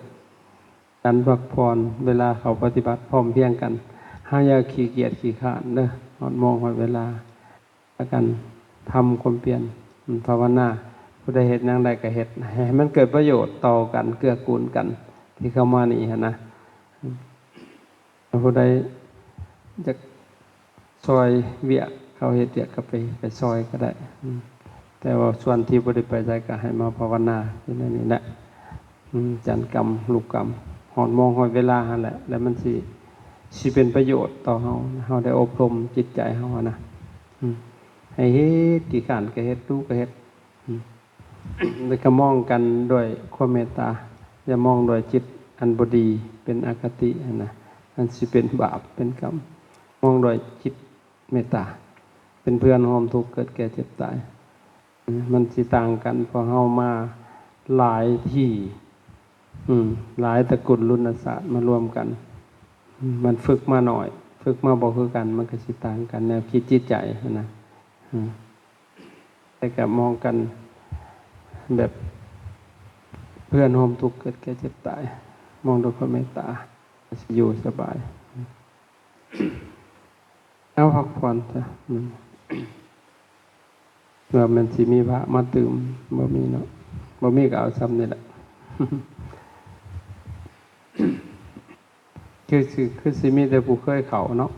ສັນພັກຜ່ອນ ເວລາເຂົ້າປະຕິບັດພ້ອມພຽງກັນ. ເຮົາຢ່າຂີ້ກຽດຂີ້ຄ້ານເດີ້ ຮອດໂມງຮອດເວລາ ພາກັນທຳຄວາມພຽນ ອືມ ພາວະນາ. ຜູ້ໃດເຮັດຫຍັງໄດ້ກໍເຮັດ ໃຫ້ມັນເກີດປະໂຫຍດຕໍ່ກັນ ເກື້ອກູນກັນ ທີ່ເຂົ້າມານີ້ຫັ້ນນະ. ອືມ ຜູ້ໃດຢາກຊ່ອຍວຽກ ເຂົາເຮັດວຽກກໍໄປ ໄປຊ່ອຍກໍໄດ້. ອືມ ແຕ່ວ່າສ່ວນທີ່ບໍ່ໄດ້ໄປໃສກໍໃຫ້ມາພາວະນາຢູ່ໃນນີ້ແຫຼະ. ອືມ ຈັນກຳລຸກກຳ ຮອດໂມງຮອດເວລາຫັ້ນແຫຼະ ແລ້ວມັນຊິ ຊິເປັນປະໂຫຍດຕໍ່ເຮົາ ເຮົາໄດ້ອົບຮົມຈິດໃຈເຮົາຫັ້ນນະ. ອືມ ໃຫ້ເຮັດ ຂີ້ຄ້ານກໍເຮັດ ດຸກໍເຮັດ. ອືມ ແລ້ວກໍມອງກັນດ້ວຍຄວາມເມດຕາ ຢ່າມອງດ້ວຍຈິດອັນບໍ່ດີ ເປັນອະຄະຕິຫັ້ນນະ ມັນຊິເປັນບາບເປັນກຳ. ມອງດ້ວຍຈິດເມດຕາ ເປັນເພື່ອນຮ່ວມທຸກເກີດແກ່ເຈັບຕາຍ. ອືມ ມັນຊິຕ່າງກັນ ເພາະເຮົາມາຫຼາຍທີ່ ອືມ ຫຼາຍຕະກຸນລຸນນະຊາດມາລວມກັນ. ອືມ ມັນຝຶກມາໜ້ອຍ ຝຶກມາບໍ່ຄືກັນ ມັນກໍຊິຕ່າງກັນ ແນວຄິດຈິດໃຈຫັ້ນນະ. ອືມ ແຕ່ກໍມອງກັນແບບເພື່ອນຮ່ວມທຸກເກີດແກ່ເຈັບຕາຍ ມອງດ້ວຍຄວາມເມດຕາ ກໍຊິຢູ່ສະບາຍ. ເອົາ ພັກຜ່ອນຊະ. ອືມ ວ່າມັນຊິມີພະມາຕື່ມ ບໍ່ມີເນາະ ບໍ່ມີກໍເອົາຊ່ຳນີ້ແຫຼະ. ຄືຊິ ຄືຊິມີແຕ່ຜູ້ເຄີຍເຂົ້າເນາະ